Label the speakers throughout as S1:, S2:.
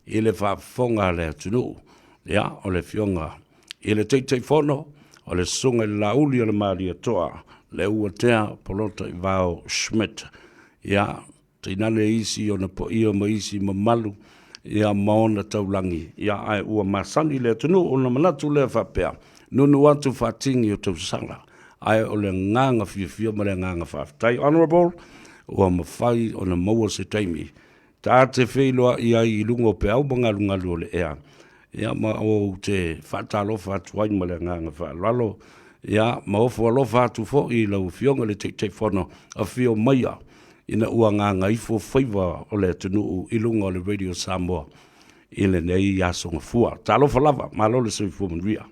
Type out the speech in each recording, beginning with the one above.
S1: i le faafofoga a le atunuu. Ia, o le Afioga i le Taitaifono, o le Susuga i le Laauli o le Malietoa, Leuatea Polataivao Schmidt. Ia, tainane isi ona paia ma isi mamalu, ia ma ona taulagi, ia ae ua masani le atunuu ona manatu lea faapea, nunu atu faatini o tausaga, ae o le agaga fiafia ma le agaga faafetai. Honourable, ua mafai ona maua se taimi ta te feiloai ai i luga o peau ma galugalu o le ea, ia ma ou te faatalofa atu ai ma le agaga faaaloalo, ia ma ofo alofa atu foi i lau Afioga i le Taitaifono, afio maia ina ua gagaifo faiva o le atunuu i luga o le Radio Samoa i lenei aso Gafua. Talofa lava, malo le soifua manuia.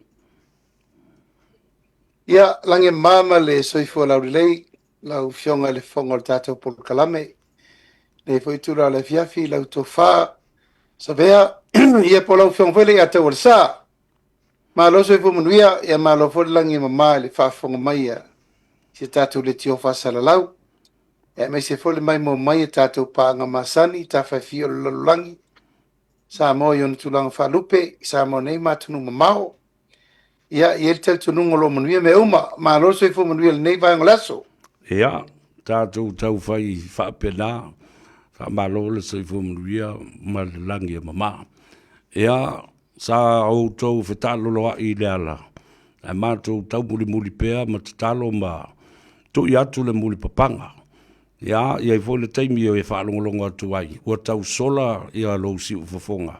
S2: Ia, lagi mama le soifua laulelei, lau Afioga i le Fofoga o le tatou polokalame. Nei foi itula o le afiafi, lau tofa Savea, ia po o lau Afioga foi Leiataualesa. Malo soifua manuia, ia malo foi le lagi e mama i le faafofoga mai a si a tatou leitio faasalalau, aemaise foi le maimoa mai a tatou paaga masani, tafaifi o le lalolagi, Samoa i ona tulaga faalupe, i Samoa nei ma atunuu mamao. Ia, e i ai le talitonuga o lo o manuia mea uma. Malo le soifua manuia i lenei vaega o le aso.
S1: Ia, tatou taufai faapena, faamalo le soifua manuia ma le lagi e mama. Ia, sa outou fetaaloloai i le ala, ae matou taumulimuli pea ma tatalo ma tui atu le mulipapaga. Ia, e i ai foi le taimi e faalogologo atu ai, ua tau sola ia lou siufofoga.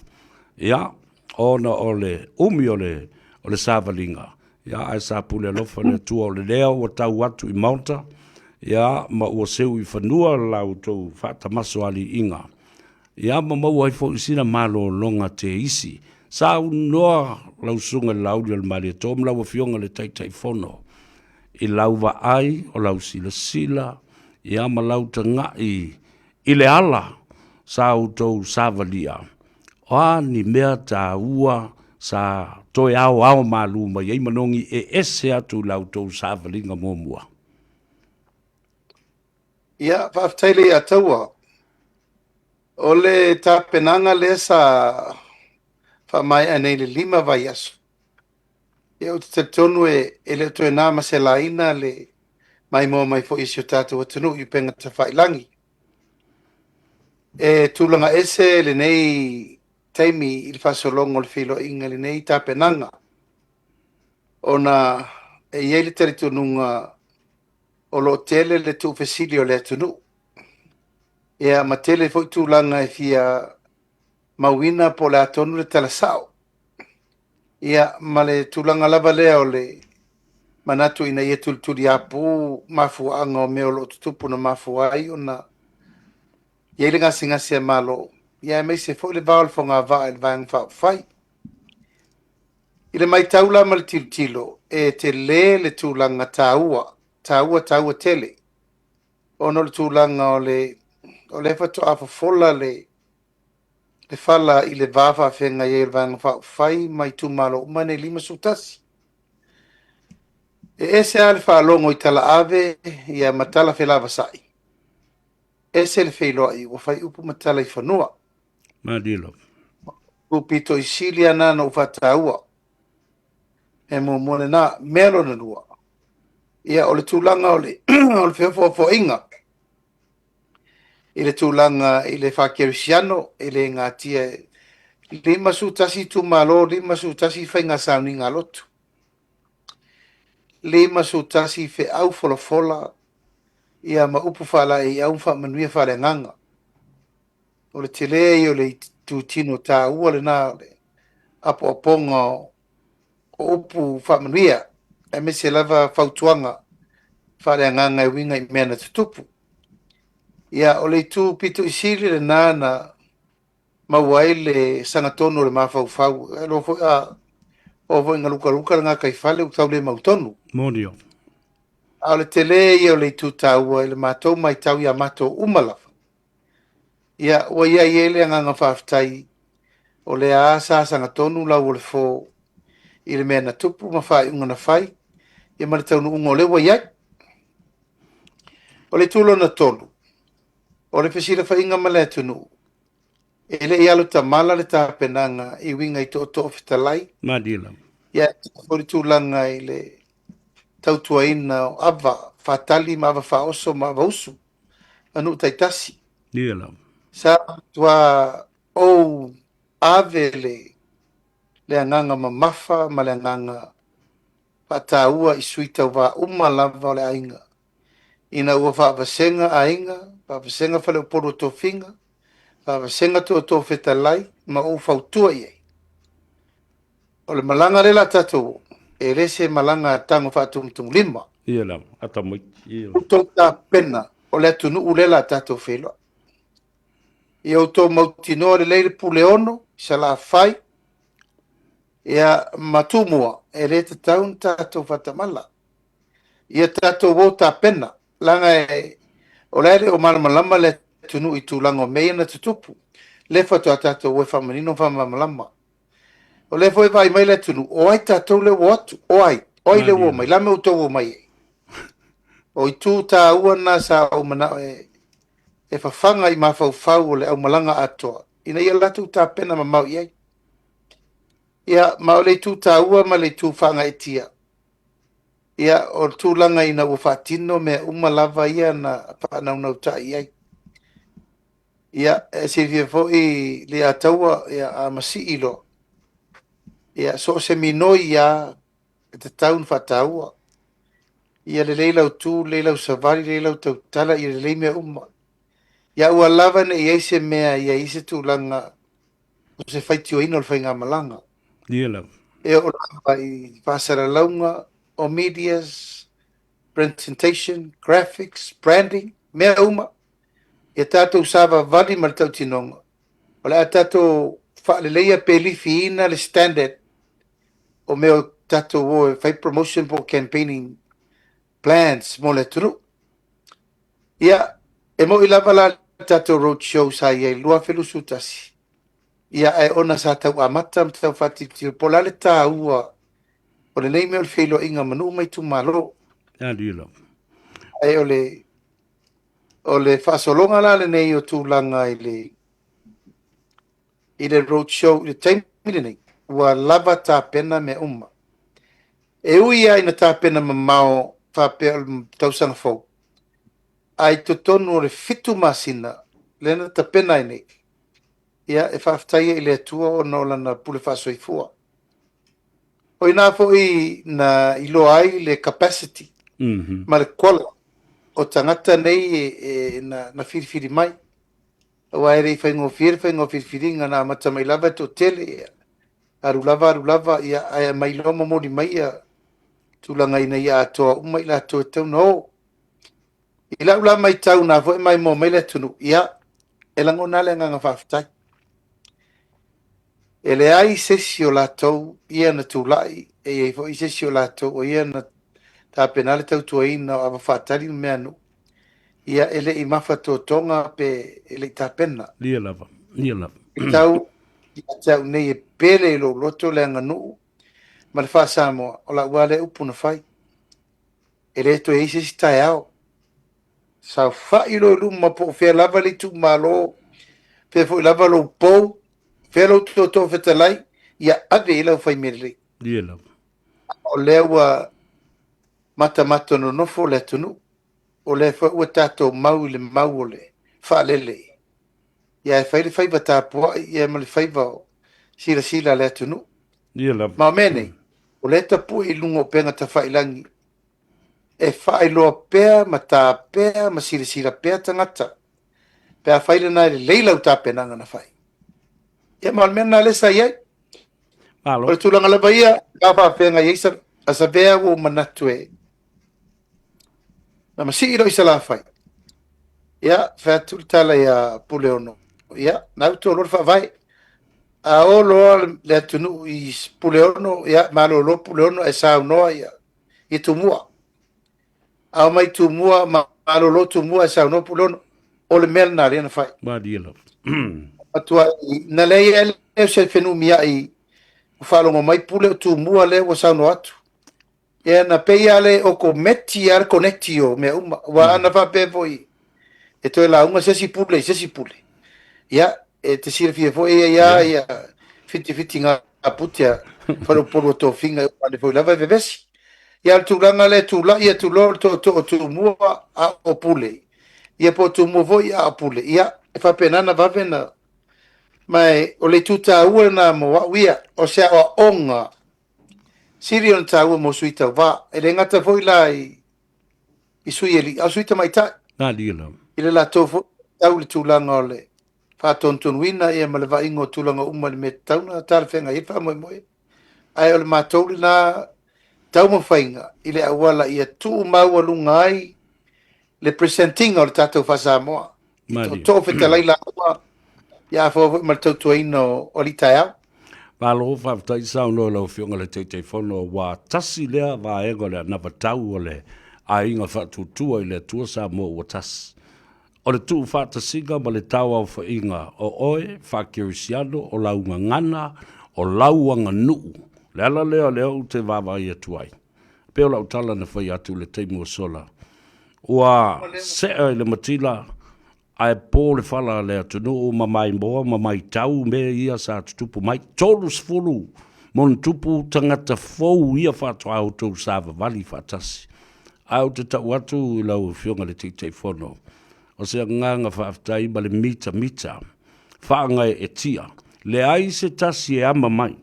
S1: Ia, ona o le umi o le, o le savaliga, ia, ae sa pule alofa le Atua o le lea ua tau atu i maota, ia, ma ua seu i fanua la outou faatamasoaliiga, ia, ma maua ai foi sina malologa teisi. Saunoa lau Susuga i le Laauli o le Malietoa ma lau Afioga i le Taitaifono i lau vaai, o lau silasila, ia, ma lau tagai i le ala sa outou savalia, o a ni mea taua sa toe aoao malu mai ai manogi e ese atu i la outou savaliga muamua?
S2: Ia, faafetai Leiataua. O le tapenaga lea sa faamaea nei i le 5 vaiaso, Ia, ou te talitonu e le o toe na ma se laina le maimoa mai foi i si o tatou atunuu i upega tafailagi. E tulaga ese lenei taimi i le faasologa o le feiloaiga i lenei tapenaga, ona e i ai le talitonuga o lo o tele le tuufesili o le atunuu, ia ma tele foi tulaga e fia mauina po o le a tonu le tala sao. Ia, ma le tulaga lava lea o le manatu ina ia tulituliapu mafuaaga o mea o lo o tutupu na mafua ai ona i ai le gasegase a Malo, ia aemaise foi le va o le fogavaa i le Vaega Faaupufai. I le matau la ma le tilotilo, e tele le tulaga taua, taua taua tele, ona o le tulaga o le, o lea faatoa fofola le le fala i le va faafeagai ai o le Vaega Faaupufai ma itumalo uma nei 51. E ese lava le faalogo i talaave ia ma tala felavasai, ese le feiloai ua fai upu ma tala i fanua.
S1: Malie lava.
S2: Ua pito i sili lava na ou faataua. Mea muamua lena. Mea lona lua, ia o le tulaga o le, o le feofoofoaiga i le tulaga i le faakerisiano, e le natia e 51 itumalo, 51 faiga sauniga a lotu, 51 feau folafola, ia ma upu faalaeiau ma faamanuia faaleagaga. O le tele ia o le itutino taua lena o le apoapoga o o upu faamanuia, aemaise lava fautuaga faaleagaga e uiga i mea na tutupu. Ia, o le itu pito i sili lena na maua ai le sagatonu o le mafaufau. E iloa foi a oo foi ina lukaluka le gataifale ua tau le mautonu.
S1: Moni.
S2: A o le tele ia o le itu taua i le matou matau ia matou uma lava, Ia, ua i ai le agaga faafetai o lea lava sa sagatonu lau o le fo i le mea na tupu ma faaiuga na fai, ia ma le taunuuga o lea ua i ai. O le itu lona tolu, o le fesilafaiga ma le atunuu. E le i alu tamala le tapenaga i uiga i tootoo fetalai.
S1: Malie lava.
S2: Ia, e foi le tulaga i le tautuaina o ava faatali ma ava faaoso ma ava usu a nuu taitasi.
S1: Ia lava.
S2: Sa matua ou ave le le agaga mamafa ma le agaga faataua i sui tauva uma lava o le aiga ina ua faavasega aiga, faavasega faleupolu o tofiga, faavasega tootoo fetalai ma ou fautua i ai. O le malaga lea la tatou o, e le se malaga a tago faatumutumulima.
S1: Ia lava, a tamaiti. Ia.
S2: Outou tapena o le atunuu lea la tatou feiloai. Ia outou mautinoa lelei le Puleono, Salafai, ia ma Tumua, e le tatau ona tatou faatamala. Ia tatou o tapena, leaga e, o la e le o malamalama le atunuu i tulaga o mea ia na tutupu. Lea faatoa tatou o e faamanino ma faamalamalama. O lea foi e vaai mai le atunuu, o ai tatou lea ua o atu? O ai? O ai lea ua o mai? O le a mea ua outou o mai ai? O itu taua na sa ou manao e, e fafaga i mafaufau o le aumalaga atoa, ina ia latou tapena mamao i ai. Ia, ma o le itu taua ma le itu faagaeetia, ia, o le tulaga ina ua faatino mea uma lava ia na faanaunautai i ai. Ia, e silafia foi le Ataua, ia, a masii loa, ia, so o se minoi lava e tatau ona faataua. Ia lelei lau tu, lelei lau savali, lelei lau tautala, ia lelei mea uma. Ia aua lava ne i i ai se mea, ia i ai se tulaga o se faitioina o le faigamalaga.
S1: Ia lava.
S2: E oo lava i faasalalauga o medias, presentation, graphics, branding, mea uma. Ia tatou savavali ma le tautinoga, o le a tatou faaleleia pe lifiina le standard o mea o tatou o e fai promotion po o campaigning plans mo le atunuu. Ia, e moni lava la le tatou road show sa i ai i le 2021, ia ae ona sa tau amata ma tau faatilotilo po o le a le taua o lenei mea o le feiloaiga ma nuu ma itumalo. Ae o le O le faasologa la lenei o tulaga i le i le road show i le taimi lenei, ua lava tapena mea uma. E ui lava ina tapena mamao faapea o le tausaga fou, ae i totonu o le 7 masina lea na tapena ai nei, ia e faafetai ai i le Atua ona o lana pule faasoifua. O i ina foi na iloa ai le capacity ma le quality o tagata nei e, e, na, na filifili mai. Aua e le i faigofie le faiga o filifiliga, na amata mai lava e toatele, ia, alu lava alu lava, ia, ae aumai loa momoli mai ia tulaga ina ia atoa uma i latou e tatau ona o. I lau la matau na foi e maimoa mai le atunuu, ia, e lagona lava le agaga faafetai. E leai se isi o latou ia na tulai, e i ai foi se isi o latou o ia na tapena le tautuaina o ava faatali ma mea a nuu, ia e le i mafatotoga pe e le i tapena.
S1: Ia lava, ia lava.
S2: E tau ia te au nei e pele i lou loto le aganuu ma le faa-Samoa, o lau lava lea upu na fai. E le toe i ai se isi taeao. Saofai loa i luma po o fea lava le itumalo, fea foi lava lou pou, fea lou tootoo fetalai, ia ave i ai lau fai mea lelei.
S1: Ia lava.
S2: O lea ua matamata nonofo le atunuu, o lea foi ua tatou mau i le mau o le faalele. Ia e fai le faiva tapuai ia ma le faiva o silasila a le atunuu.
S1: Ia lava.
S2: Ma o mea nei, o lea e tapue i luga o upega tafailagi e faailoa pea ma ta pea ma silasila pea tagata pe afai lena e lelei lau tapenaga na fai. Ia ma o le mea lena lea sa i ai.
S1: Malo.
S2: O le tulaga lava ia, ka faafeagai ai sa, a Savea ua ou manatu e na masii loa i Salafai. Ia, fai atu le tala ia Puleono. Ia, na utu loa le faavae. A o loa le atunuu i Puleono, ia, malolo Puleono ae saunoa ia, i Tumua. A o mai Tumua, malolo Tumua ae saunoa Puleono. O le mea lena lea na fai.
S1: Malie lava.
S2: Matuai, na leai ai lea o se fenumiai ua faalogo mai Pule o Tumua lea ua saunoa atu. Ia na pei lava le okometi lava le koneti o mea uma. Aua ana faapea foi e toe lauga se isi pule i se isi pule. Ia, E te silafia foi e ia ia whitiwhiti ngā putea faleupolu o tofiga e uma ane foi lava e vevesi. Ia o le tulaga lea e tula'i atu loa le tootoo o Tumua a o Pule, ia po o Tumua foi a o Pule, ia e faapena ona vave ona. Ma o le itu taua lena mo au ia, o se aoaoga sili ona taua mo sui tauva. E le gata foi la i sui alii, a o sui tamaitai.
S1: Malie lava.
S2: I le latou foi tau i le tulaga o le faatonutonuina ia ma le vaaiga o tulaga uma i le mea e tatau ona talafeagai ai le faamoemoe. Ae o le matou lena taumafaiga i le auala ia tuumaualuga ai le present-ina o le tatou faa-Samoa. I tootoo fetalai laua, ia afoa foi ma le tautuaina o alii taeao.
S1: Malo faafetai saunoa i lau Afioga i le Taitaifono, ua tasi lea vaega o le anavatau o le Aiga Faatuatua i le Atua Samoa ua tasi. O le tuufaatasiga ma le tauaofaiga o oe faakerisiano, o lau gagana, o lau aganuu. O le ala lea o lea ou te vaavaai atu ai. E pei o lau tala na fai atu i le taimi ua sola, ua sea i le matila ae po le fala a le atunuu ma maimoa ma maitau mea ia sa tutupu mai. 30 monitupu tagata fou ia faatoa outou savavali faatasi. Ae ou te tau atu i lau Afioga i le Taitaifono, o se agaga faafetai ma le mitamita faagaeetia, leai se tasi e ama mai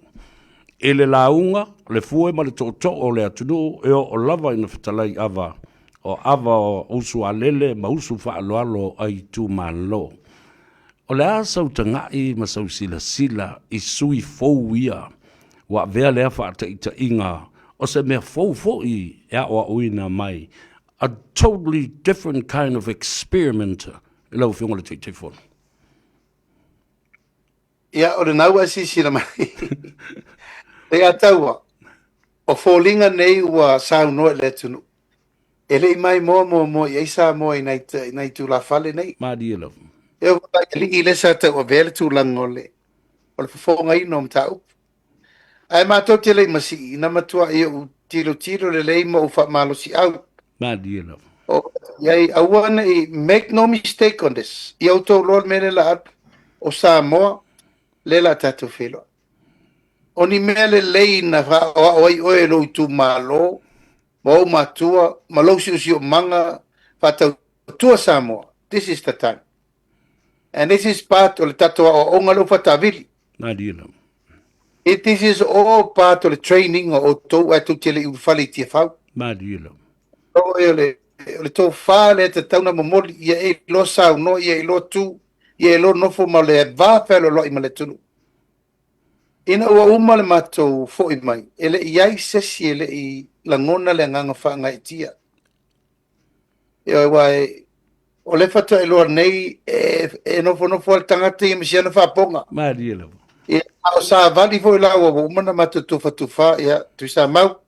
S1: i le lauga, le fue ma le tootoo o le atunuu e oo lava ina fetalai ava o ava o usu alele ma usu faaaloalo a itumalo. O le a sau taga'i ma sau silasila i sui fou ia ua avea lea faataitaiga o se mea fou foi e aoaoina mai, a totally different kind of experiment i lau Afioga i le Taitaifono?
S2: Ia, o lena ua e silasila mai. E ataua, o foliga nei ua saunoa i le atunuu. E le i maimoa muamua i ai Samoa i nai, i nai tulafale nei.
S1: Malie lava.
S2: E oo foi i alii lea sa tauavea le tulaga o le, o le fofogaina o mataupu. Ae matou te le i masii, na matuai ou tilotilo lelei ma ou faamalosiau.
S1: Malie lava.
S2: O i ai, aua ne i, make no mistake on this, ia outou iloa le mea lea o le a alu, o Samoa lea o le a tatou feiloai. O ni mea lelei na faaoao ai oe e lou itumalo ma ou matua ma lou siosiomaga faatautua Samoa, this is the time. And this is part o le tatou aoaoga lea ua faataavili.
S1: Malie lava.
S2: It, this is all part o le training o outou ae tou te le i ulufale i Tiafau.
S1: Malie lava.
S2: O le, o le tofa lea e tatau ona momoli, ia e iloa saunoa, ia e iloa tu, ia e iloa nofo ma le va fealoaloai ma le atunuu. Ina ua uma le matou foi mai, e le i i ai se isi e le i lagona le agaga faagaeetia. Ioe, aua e, o lea faatoa iloa nei e, e nofonofo lava le tagata ia ma si ana faapoga.
S1: Malie lava.
S2: Ia, a o savali foi la ua uma ona matou tufatufa, ia, Tuisamau,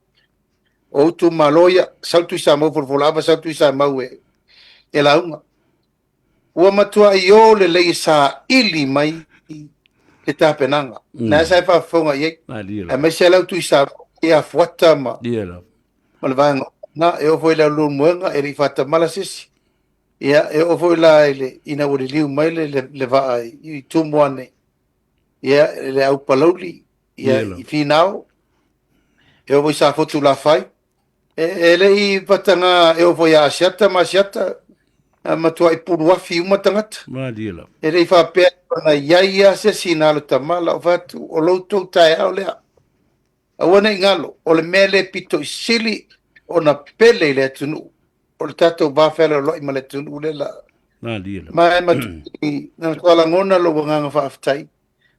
S2: o ou itumalo ia, sau Tuisamau folafolaava, sau Tuisamau e, e lauga. Ua matuai o lelei e saili mai le tapenaga. Mm. Lena sa e faafofoga i ai. Aemaise lau Tuisamau ia Fuata ma, ma le vaega na, e oo foi i le Leulumoega, e le i faatamala se isi. Ia, e oo foi la i le, ina ua liliu mai le, le, le vaa i, i Tumua nei, ia, le au Palauli, ia, i Finao, e oo foi i Safotu Lafai, E, e le i pataga e oo foi ia Asiata ma Asiata, a matuai puluafi uma tagata.
S1: Malie lava.
S2: E le i faapea na i ai lava se isi na alu tamala, o fai atu, o lo outou taeao lea. Aua ne i galo, o le mea lea pito i sili ona pele i le atunuu, o le tatou va fealoaloai ma le atunuu lea la.
S1: Malie lava.
S2: Ma e matuai, na matua lagona lou agaga faafetai.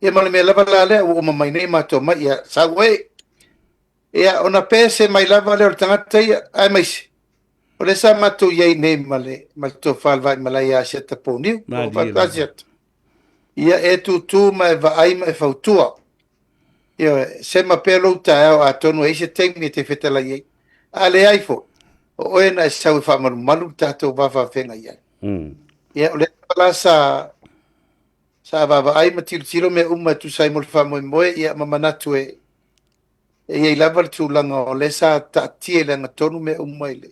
S2: Ia ma le mea lava la lea ua uma mai nei matou mai, ia sau e. Ia, ona pese mai lava lea o le tagata ia, aemaise, o lea sa matou i ai nei ma le, ma le tofa le Vaimalae ia Asiata Poniu, po o
S1: Malie lava.
S2: Asiata. Ia, e tūtū ma e vaai ma e fautua. Ioe, sema pea lou taeao atonu e i ai se taimi e te fetalai ai. A leai foi, o oe na e sau e faamalumalu le tatou va faafeagai ai. Ia, o lea lava la sa, sa vaavaai ma tilotilo mea uma e tusa ai mo le faamoemoe, ia, ma manatu e, E i ai lava le tulaga o lea sa taatia i le agatonu mea uma i le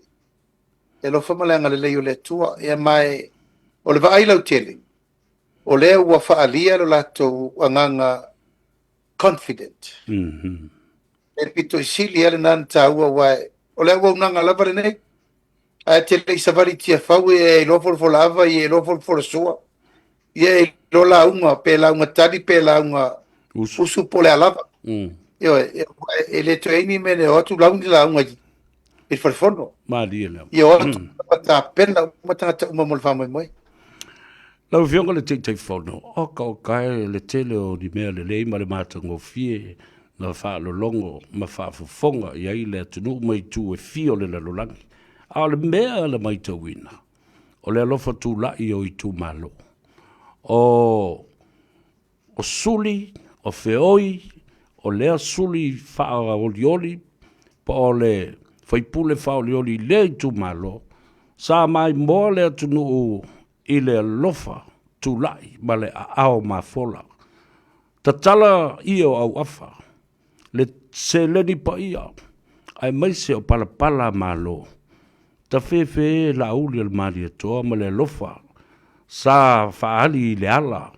S2: alofa ma le agalelei o le Atua. Ia ma e, o le vaai lautele, O lea ua faaalia lo latou agaga confident. E pito i sili lava lena na taua aua o le auaunaga lava lenei. Ae te le i savali i Tiafau ia e iloa folafola ava ia e iloa folafola sua. Ia e iloa lauga pe lauga tali pe lauga usu, usu po o le a lava. Ioe, e le toe i ai ni mea e o atu lau ni lauga i le falefono.
S1: Malie lava.
S2: Ia o atu tapena uma tagata uma mo le faamoemoe.
S1: Lau Afioga i le Taitaifono, oka oka e le tele o ni mea lelei ma le matagofie na faalologo ma faafofoga i ai le atunuu ma itu e fia o le lalolagi. A o le mea na matauina, o le alofa tulai o itumalo. O O suli, o feoi, o lea suli faaolioli po o le faipule faaolioli i lea itumalo, sa maimoa le atunuu i le alofa tulai ma le aao mafola. Tatala ie o auafa, le seleni paia, aemaise o palapala malo, tafefe laauli o le Malietoa ma le alofa sa faaali i le ala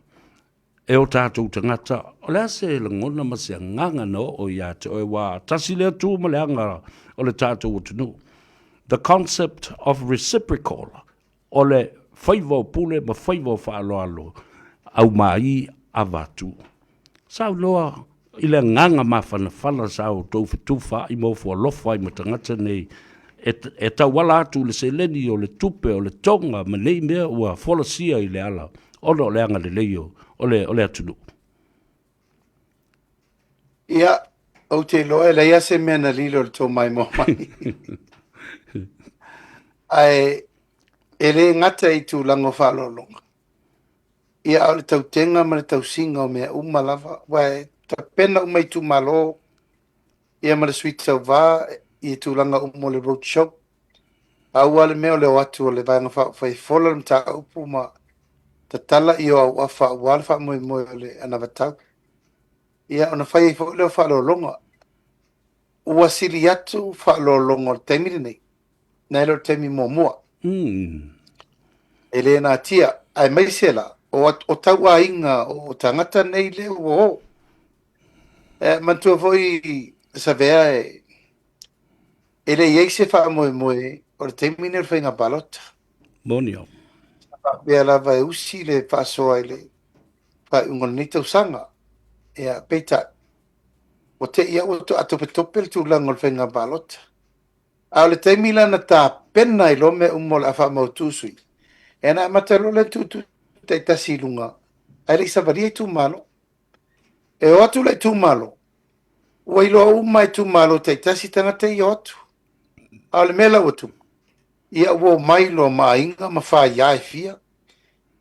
S1: e o tatou tagata. O le a se lagona ma se agaga na oo ia te oe, aua tasi lea tu ma le aga o le tatou atunuu? The concept of reciprocal, o le faiva o pule ma faiva o faaaloalo, aumai avatu. Saunoa i le agaga mafanafana sa outou fetufaai ma ofo alofa ai ma tagata nei e tauala atu i le seleni o le tupe o le toga ma nei mea ua folasia i le ala ona o le agalelei o le atunuu.
S2: Ia, ou te iloa e leai lava se mea na lilo i le tou maimoa mai. Ae e le gata i tulaga o faaaloaloga, ia a o le tautega ma le tausiga o mea uma lava, aua e tapena uma itumalo ia ma le sui tauva i tulaga uma o le road show. Pau lava le mea o le o atu o le Vaega Faaupufai e fola le mataupu ma tatala i o auafa aua le faamoemoe o le anavatau. Ia ona fai ai foi lea o faaaloaloga. Ua sili atu faaaloaloga o le taimi lenei nai lo le taimi muamua. E le natia, aemaise la, o tauaiga o tagata nei lea ua o. E manatua foi Savea e le i ai se faamoemoe o le taimi lenei o le faiga palota.
S1: Moni au.
S2: Sa faapea lava e usi le faasoa i le faaiuga o lenei tausaga. Ia, peitai, ua te i lava ua topetope le tulaga o le faiga palota. A o le taimi la na tapena ai loa mea uma o le a faamautu sui, ia na amata loa lea tuutuu taitasi i luga, ae le i savalia itumalo. E o atu le itumalo, ua iloa uma itumalo taitasi tagata ia o atu. A o le mea la ua tupu, ia ua omai loa ma aiga ma faia e fia,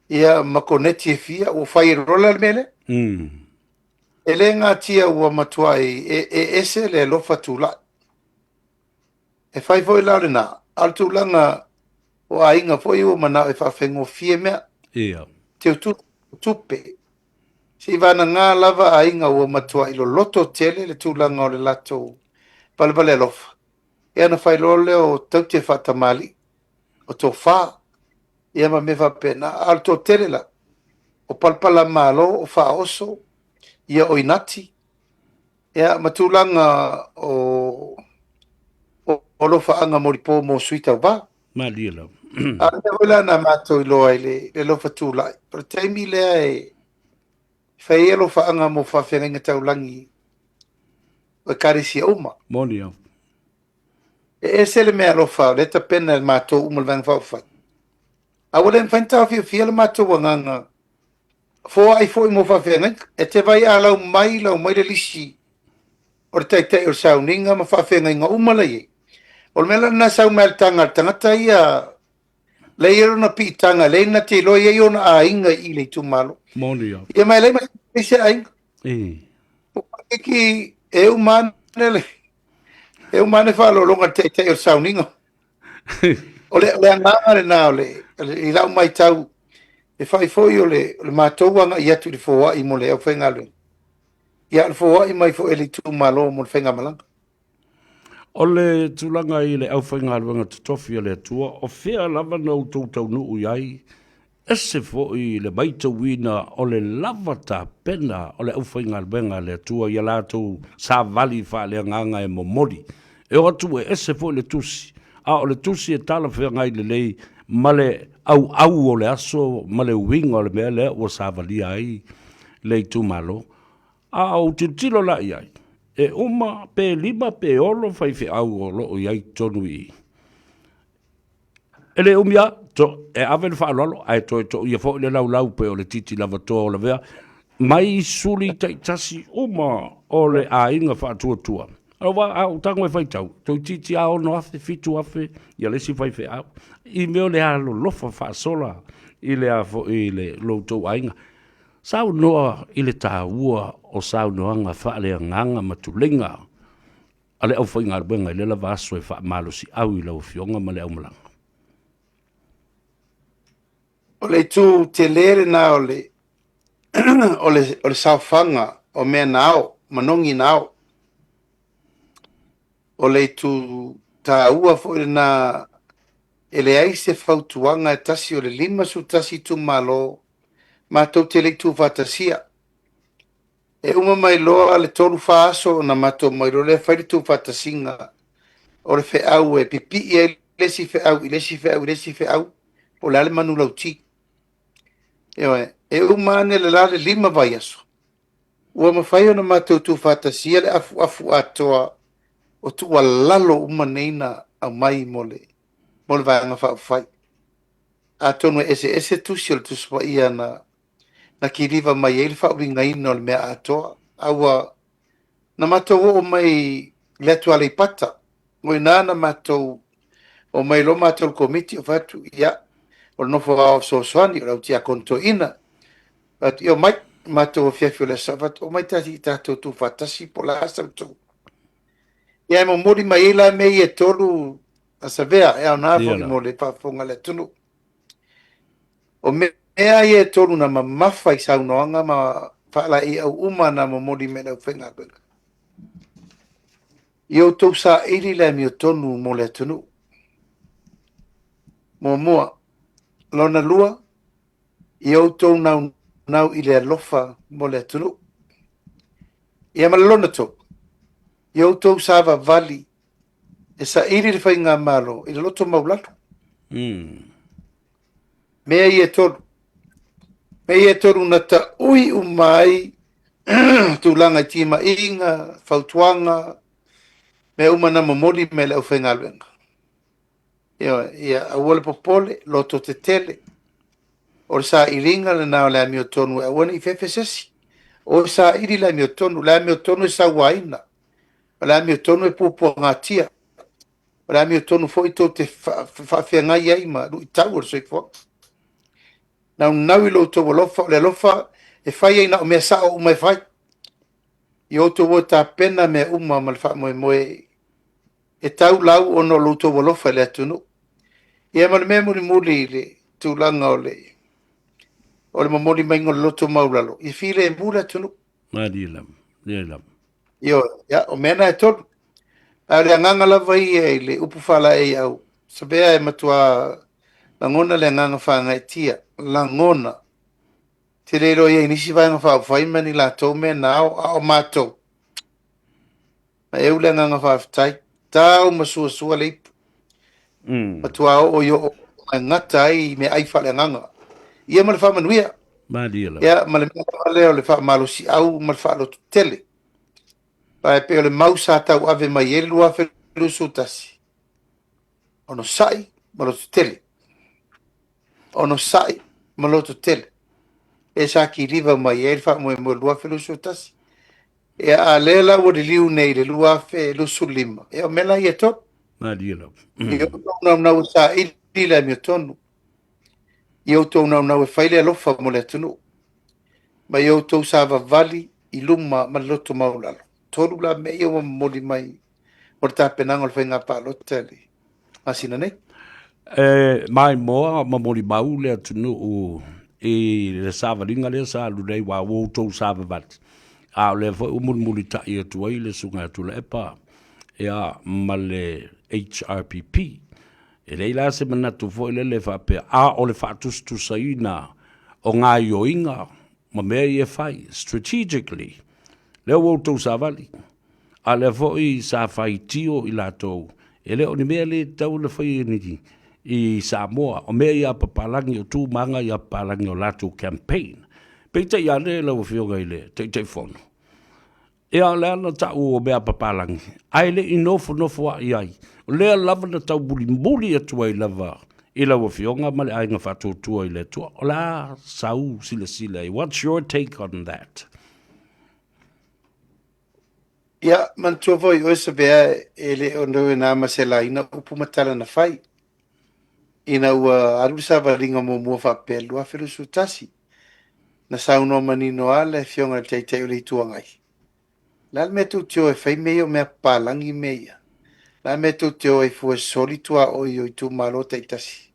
S2: ia ma koneti e fia, ua fai e loa la le mea lea. E le natia ua matuai e ese le alofa tulai. E fai foi la o lena, a o le tulaga o aiga foi ua manao e faafaigofie mea.
S1: Ia.
S2: Teu tupe. Seivagana lava aiga ua matuai loloto tele le tulaga o le latou valevale alofa. Ia ona fai loa lea o taute faatamalii, o tofa, ia ma mea faapena. A o le toatele la, o palapalamalo, o faaoso, ia o inati, ia ma tulaga o alofaaga molipo mo sui tauva.
S1: Malie lava.
S2: A o le mea foi la na matou iloa i le alofa tulai, o le taimi lea e fai ai alofaaga mo faafeagaiga taulagi o ekalesia uma.
S1: Moni au.
S2: E ese le mea alofa o lea e tapena e matou uma le Vaega Faaupufai. A ua le mafai ona taofiofia le matou agaga foai foi mo faafeagaiga. E te vai a lau mai, lau mai le lisi o le taitai o le sauniga ma faafeagaiga uma la i ai. O le mea la lena sau mai le taga a le tagata ia, lea e i ai lona piitaga, lea na te iloa e i ai ona aiga i le itumalo.
S1: Moni au.
S2: Ia ma e leai ma se aiga. O Pakiki e uma ane le, e uma ane faaaloaloga le taitai o le sauniga. O le agaga lena o le, i lau matau, e fai foi o le matou agai atu i le foai mo le aufaigaluega. Ia, o le foai mai foi e le itumalo mo le faigamalaga.
S1: O le tulaga i le aufaigaluega totofi a le Atua, o fea lava na outou taunuu i ai? Ese foi le maitauina o le lava tapena o le aufaigaluega a le Atua i a latou savali faaleagaga e momoli. E o atu e ese foi le tusi, a o le tusi e talafeagai lelei ma le auau o le aso ma le uiga o le mea lea ua savalia ai le itumalo. A ou tilotilo la i ai, e uma pe lima pe ono faifeau o lo o i ai i totonu i i. E le umi lava, to, e ave le faaaloalo, ae toe toia foi le laulau pei o le titi lava toa o lavea, mai suli taitasi uma o le aiga faatuatua. Aua a ou tago e faitau, toeitiiti lava 6,000, 7,000 ia le isi faifeau. I mea o le alolofa faasola i le a foi i le lo outou aiga. Saunoa i le taua o saunoaga faaleagaga ma tuleiga a le aufaigaluega i lea lava aso e faamalosiau i lau Afioga ma le aumalaga.
S2: O le itu tele lena o le o le o le saofaga o mea na ao, manogi na ao. O le itu taua foi lena e leai se fautuaga e tasi o le 51 itumalo matou te le i tuufaatasia. E uma mai loa le tolu fa aso ona matou omai loa lea fai le tuufaatasiga o le feau e pipii ai le isi feau i le isi feau i le isi feau, po o le a le manulauti. Ioe, e uma ane le la le 5 vaiaso, ua mafai ona matou tuufaatasia le afuafu atoa o tuualalo uma nei na aumai mo le mo le Vaega Faaupufai. Atonu e eseese tusi o le Tusi Paia na na kiliva mai ai le faauigaina o le mea atoa. A ua na matou oo mai i le atu Aleipata, o ina na matou o mai loa matou le komiti o fai atu, ia, o le nofo ao fesoasoani, o le au tiakono toeaina. Fai atu, ia omai, matou afiafi o le aso, fai atu, omai tatou tuufaatasi po o le a sa outou. Ia e momoli mai ai la mea ia e tolu a Savea, e aoga foi mo le faafofoga a le atunuu. O mea ia e tolu na mamafa i saunoaga ma faalaeiau uma na momoli mai e le aufaigaluega. Ia outou saili le amiotonu mo le atunuu. Muamua. Lona lua, ia outou naunau i le alofa mo le atunuu. Ia ma le lona tolu, ia outou savavali e saili le faigamalo i le loto maualalo. Mea ia e tolu. Mea ia e tolu na taui uma ai tulaga i timaiga, fautuaga, mea uma na momoli mai e le aufaigaluega. Ioe, ia aua le popole, loto tetele. O le sailiga lena o le amiotonu e aua ne i fefe se isi. O saili le amiotonu, le amiotonu e sauaina. O le amiotonu e puapuagatia. O le amiotonu foi tou te faafeagai ai ma luitau o le soifuaga. Naunau i lo outou alofa, o le alofa e fai ai na o mea sao uma e fai. Ia outou o e tapena mea uma ma le faamoemoe e tau lau ona o lo outou alofa i le atunuu. Ia ma le mea mulimuli i le tulaga o le o le momoli maiga o le loto maualalo, ia filemu le atunuu.
S1: Malie lava, malie lava.
S2: Ioe, ia, o mea na e tolu. Ae o le agaga lava ia i le upu faalaeiau, Savea e matua lagona le agaga faagaeetia, lagona. Te le iloa i ai nisi Vaega Faaupufai ma ni latou mea na ao, a o matou, na eu le agaga faafetai, tau ma suasua le ipu. Matua oo i oo e gata ai meaai faaleagaga. Ia ma le faamanuia.
S1: Malie lava.
S2: Ia ma le mea lava lea o le faamalosiau ma le faalototele. Aua e pei o le mau sa tauave mai ai le 2021, onosai ma lototele. Onosai ma lototele. E sa kiliva mai ai le faamoemoe 2021. Ia, a lea la ua liliu nei i le 2025, ia o mea la ia e tolu.
S1: Malie lava.
S2: Ia outou naunau e saili le amiotonu. Ia outou naunau e fai le alofa mo le atunuu. Ma ia outou savavali i luma ma le loto maualalo. Tolu la mea ia ua momoli mai mo le tapenaga o le faiga palota i le masina nei.
S1: E maimoa ma molimau le atunuu i le savaliga lea sa alu nei, aua ua outou savavali, a o lea foi ua mulimulitai atu ai le Susuga ia Tuilaepa, ia, ma le HRPP. E leai la se manatu foi lele faapea, a o le faatusatusaina o gaoioiga ma mea ia e fai, strategically, lea ua outou savali, a o lea foi sa faitio i latou, e le o ni mea le tatau ona faia ni i Samoa, o mea ia a papalagi, o tu ma aga ia a papalagi o latou campaign. Peitai ane lau Afioga i le Taitaifono, Ia, o lea na tau o mea a papalagi, ae le i nofonofoa'i ai. O lea lava na taumulimuli atu ai lava i lau Afioga ma le Aiga Faatuatua i le Atua. O le a sau silasila ai? What's your take on that?
S2: Ia, manatua foi oe Savea e le o na ma se laina upu ma tala na fai. Ina ua alu le savaliga muamua faapea 2021, na saunoa manino lava le Afioga i le Taitai o le Itu Agai, O le a le mea tou te o e fai mea ia o mea papalagi mea ia? O le a le mea tou te o ai fua e sosoli tuaoi o itumalo taitasi?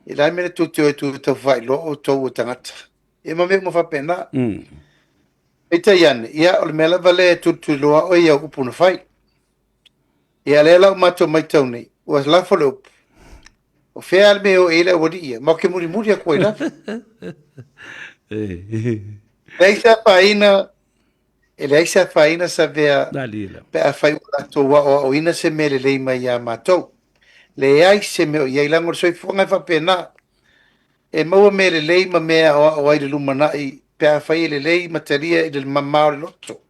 S2: O le a le mea tou te o ai e tau faailoa outou o tagata? Ia ma mea uma faapena. Peitai ane, ia o le mea lava lea e tulituliloa oe i au upu na fai. Ia lea la ua matou matau nei, ua lafo le upu. O fea le mea e o i ai le aualii ia? Ma ou te mulimuli atu ai lava. Leai se afaina, e leai se afaina Savea pe afai ua latou aoaoina se mea lelei mai ia matou. Leai se mea o i ai, leaga o le soifuaga e faapena. E maua mea lelei ma mea e aoao ai i le lumanai pe afai e lelei ma talia i le mama o le loto.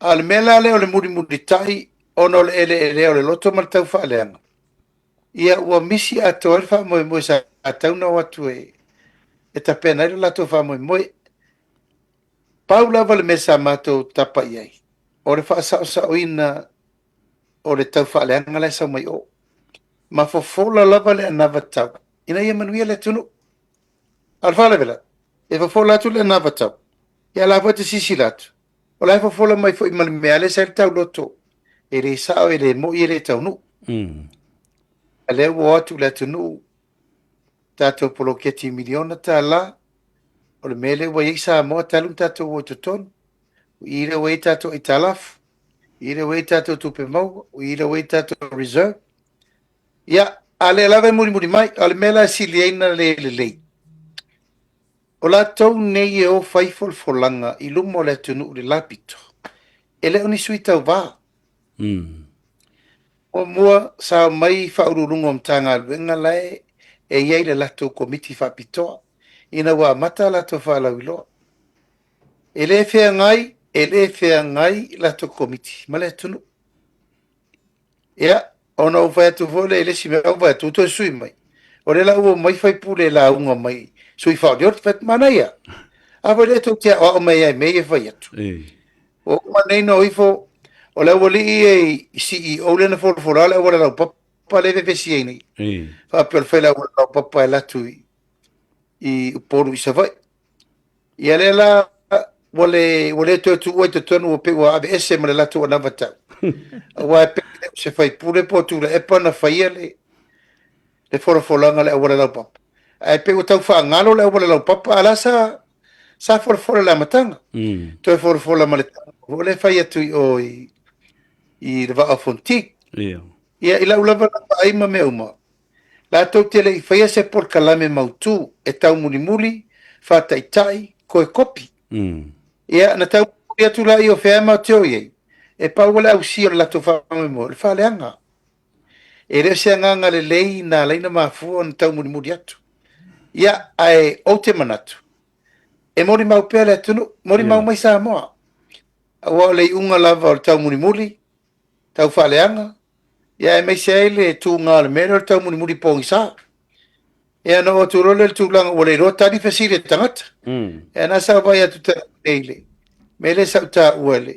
S2: A o le mea la lea o le mulimulitai ona o le eleelea o le loto ma le taufaaleaga, ia ua misi atoa ai le faamoemoe sa tatau ona o atu e tapena ai lo latou faamoemoe. Pau lava le mea sa matou tapa i ai, o le faasaosaoina o le taufaaleaga la e sau mai o. Ma fofola lava le anavatau ina ia manuia le atunuu. A o le faalavelave, e fofola atu le anavatau, ia la foi e te silasila atu, o la e fofola mai foi ma le mea lea sa i le tauloto, e le sao, e le moi, e le taunuu. A lea ua o atu le atunuu, tatou poloketi miliona tala, o le mea lea ua i ai Samoa talu ona tatou o i totonu, o i lea ua i ai tatou aitalafu, o i lea ua i ai tatou tupe maua, o i lea ua i ai tatou reserve. Ia, a lea lava e mulimuli mai, a o le mea la e sili ai ona le lelei, o latou nei e o fai folafolaga i luma o le atunuu i le la pito, e le o ni sui tauva. Muamua, sa omai faauluuluga o Matagaluega la e i ai le latou komiti faapitoa ina ua amata a latou faalauiloa. E le feagai, e le feagai latou komiti ma le atunuu. Ia, ona ou fai atu foi lea i le isi mea, ou fai atu, ua toe sui mai. O lea la ua omai faipule e lauga mai, sui faaolioli, fai atu, manaia. A foi lea tou te aoao mai ai i mea ia e fai atu. Ua uma nei ona o ifo, o le aualii ia i CEO lea na folafola le auala laupapa lea e vevesi ai nei. Faapea o le fai le auala laupapa e alu atu i Upolu i Savaii. Ia lea la ua le, ua le toe tuua i totonu ua pei ua aveese ma le latou anavatau. Aua e pei e le o se faipule po o Tuilaepa na faia le, le folafolaga le auala laupapa. Ae pei ua tau faagalo le auala laupapa, a la sa, sa folafola i le amataga. Toe folafola ma le o lea fai atu i o i, i le Vaa o Fonoti. Ia, i lau lava vaai ma mea uma, Latou te le i faia se polokalame mautu e taumulimuli, faataitai, toe kopi. Ia, na taumulimuli atu laia o fea e matou te o i ai, e pau le ausia o le latou faamoemoe, o le faaleaga. E le o se agaga lelei na ala ai ona mafua ona taumulimuli atu. Ia, ae ou te manatu, e molimau pea le atunuu, molimau mai Samoa. Aua o le iuga lava o le taumulimuli, tau faaleaga, ia aemaise ai le tuga o le mea lea o le taumulimuli pogisa. Ia na oo atu loa lea i le tulaga ua le iloa tali fesili a le tagata. Ia na sa vaai atu talu nei i le mea lea sa ou taua i le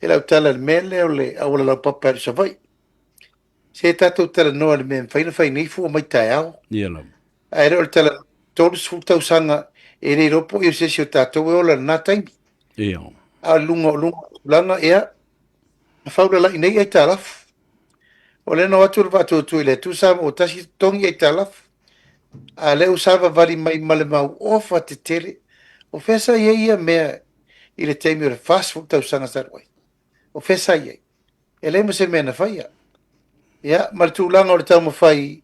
S2: i lau tala i le mea lea o le auala laupapa i Savaii. Se tatou talanoa i le mea e mafai ona fai nei fua mai taeao.
S1: Ia lava.
S2: Ae le o le tala 30 tausaga e le iloa po o i o se isi o tatou e ola i lena taimi.
S1: Ia.
S2: A o luga o luga o tulaga, ia, na faulalai nei aitalafu. O lea na o atu le faatuatua i le Atua sa maua tasi totogi aitalafu. A lea ua savavali mai ma le mau ofa tetele. O fea sa i ai ia mea i le taimi o le 40 tausaga talu ai? O fea sa i ai? E leai ma se mea na faia. Ia, ma le tulaga o le taumafai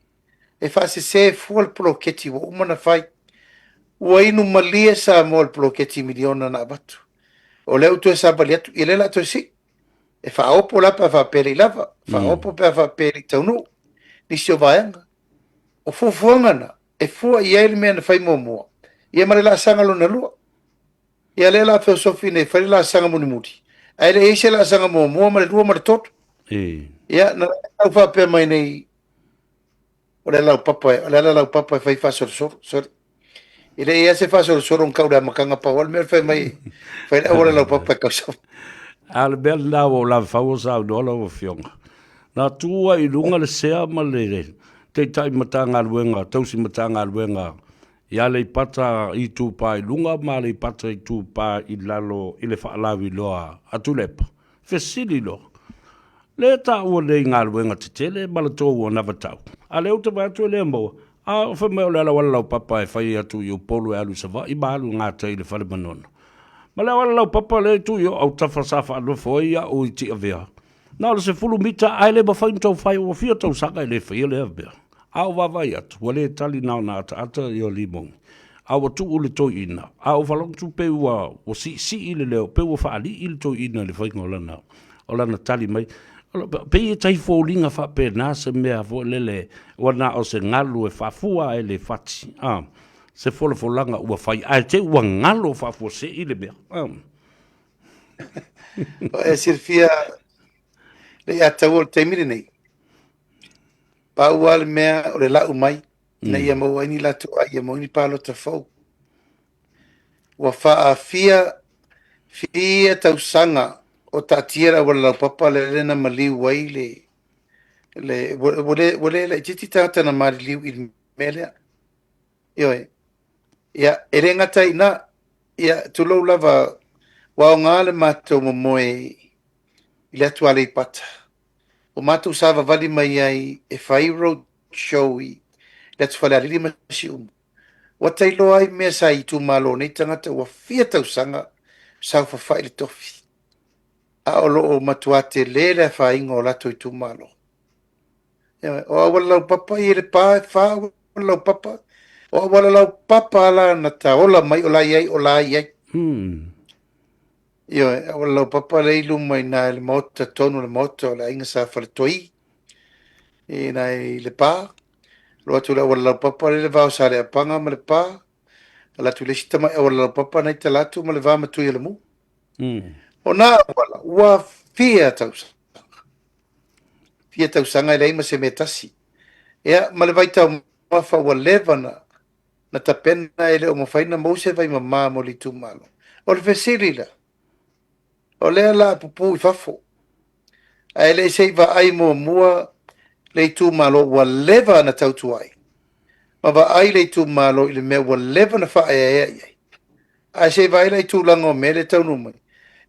S2: e faasese fua le poloketi ua uma ona fai. Ua inu malie Samoa i le poloketi miliona na avatu. O lea ua toe savali atu, ia lea o le a toe sii. E faaopo la pe a faapea e le i lava, faaopo pe a faapea e le i taunuu nisi o vaega. O fuafuaga na e fua i ai le mea na fai muamua, ia ma le laasaga lona lua. Ia lea o le a feosofi nei e fai le laasaga mulimuli, ae le i i ai se laasaga muamua ma le lua ma le tolu. Ia, na tau faapea mai nei, o le alaupapa, o le ala laupapa e fai faasolosolo. Sorry. E le i i ai se faasolosolo na tau i le amataga, pau lava le mea o le fai mai, fai le auala laupapa e tau sau.
S1: A o le mea lena ua ou lavefau o saunoa lau Afioga. Na tu ai i luga le sea ma le Taitai Matagaluega, Tausi Matagaluega i Aleipata Itupa i Luga ma Aleipata Itupa i Lalo i le faalauiloa a Tuilaepa. Fesili loa, lea e taua nei galuega tetele ma le tou anavatau, a o lea ou te vaai atu e le maua, a fai mai o le auala laupapa e fai atu i Upolu e alu i Savaii ma alu i gatai i le Fale Manono. Ma le auala laupapa lea e tuu i ou autafa sa faanofo ai au i Tiavea, na o le 10 mita ae le mafai ona tou fai, ua fia tausaga e le faia lea mea. A ou vaavaai atu, ua le tali na ona ataata ia limogi, a ua tuu le toeaina, a ou faalogo atu pei ua siisii le leo, pei ua faalii le toeaina i le faiga o lana, o lana tali mai. Pei e tai foliga faapena se mea foi lele ua na o se galu e faafua ae le fati, a, se folafolaga ua fai ae te i ua galo faafuasei le mea. A.
S2: E silafia le ia taua o le taimi lenei, pau lava le mea o le lau mai ina ia maua ai ni latou ai, ia maua ai ni palota fou. Ua faaafia fia tausaga o taatia le auala laupapa lea na maliu ai le, le ua le laitiiti tagata na maliliu i le mea lea. Ioe. Ia, e le gata i ina, ia, tulou lava, ua aoga le matou momoe i le atu Aleipata. Ua matou savavali mai ai e fai road show i le atu Falealili ma Siumu. Ua tailoa ai mea sa i itumalo nei tagata ua fia tausaga saofafai le tofi, a o lo o matua tele le afaina o latou itumalo. O auala laupapa ia i Lepa e fa auala laupapa. O auala laupapa la na taola mai o la i ai, o la i ai. Ioe, auala laupapa lea i luma i ina i le maota tonu o le maota o le aiga Sa Faletoi i ina i Lepa. Alu atu i le auala laupapa lea i le va o Saleapaga ma Lepa. Alu atu i le isi tamai auala laupapa na i tala atu ma le va ma Tuialamu. O na auala, ua fia tausaga. Fia tausaga e leai ma se mea tasi. Ia, ma le vaitaumafa ua leva na, na tapena e le o mafai ona maua se vaimama mo le itumalo. O le fesili la, o lea o le a pupuu i fafo, ae le i se i vaai muamua le itumalo ua leva ona tautua ai, ma vaai le itumalo i le mea ua leva ona faaeaea i ai. Ae se i vaai la i tulaga o mea lea e taunuu mai.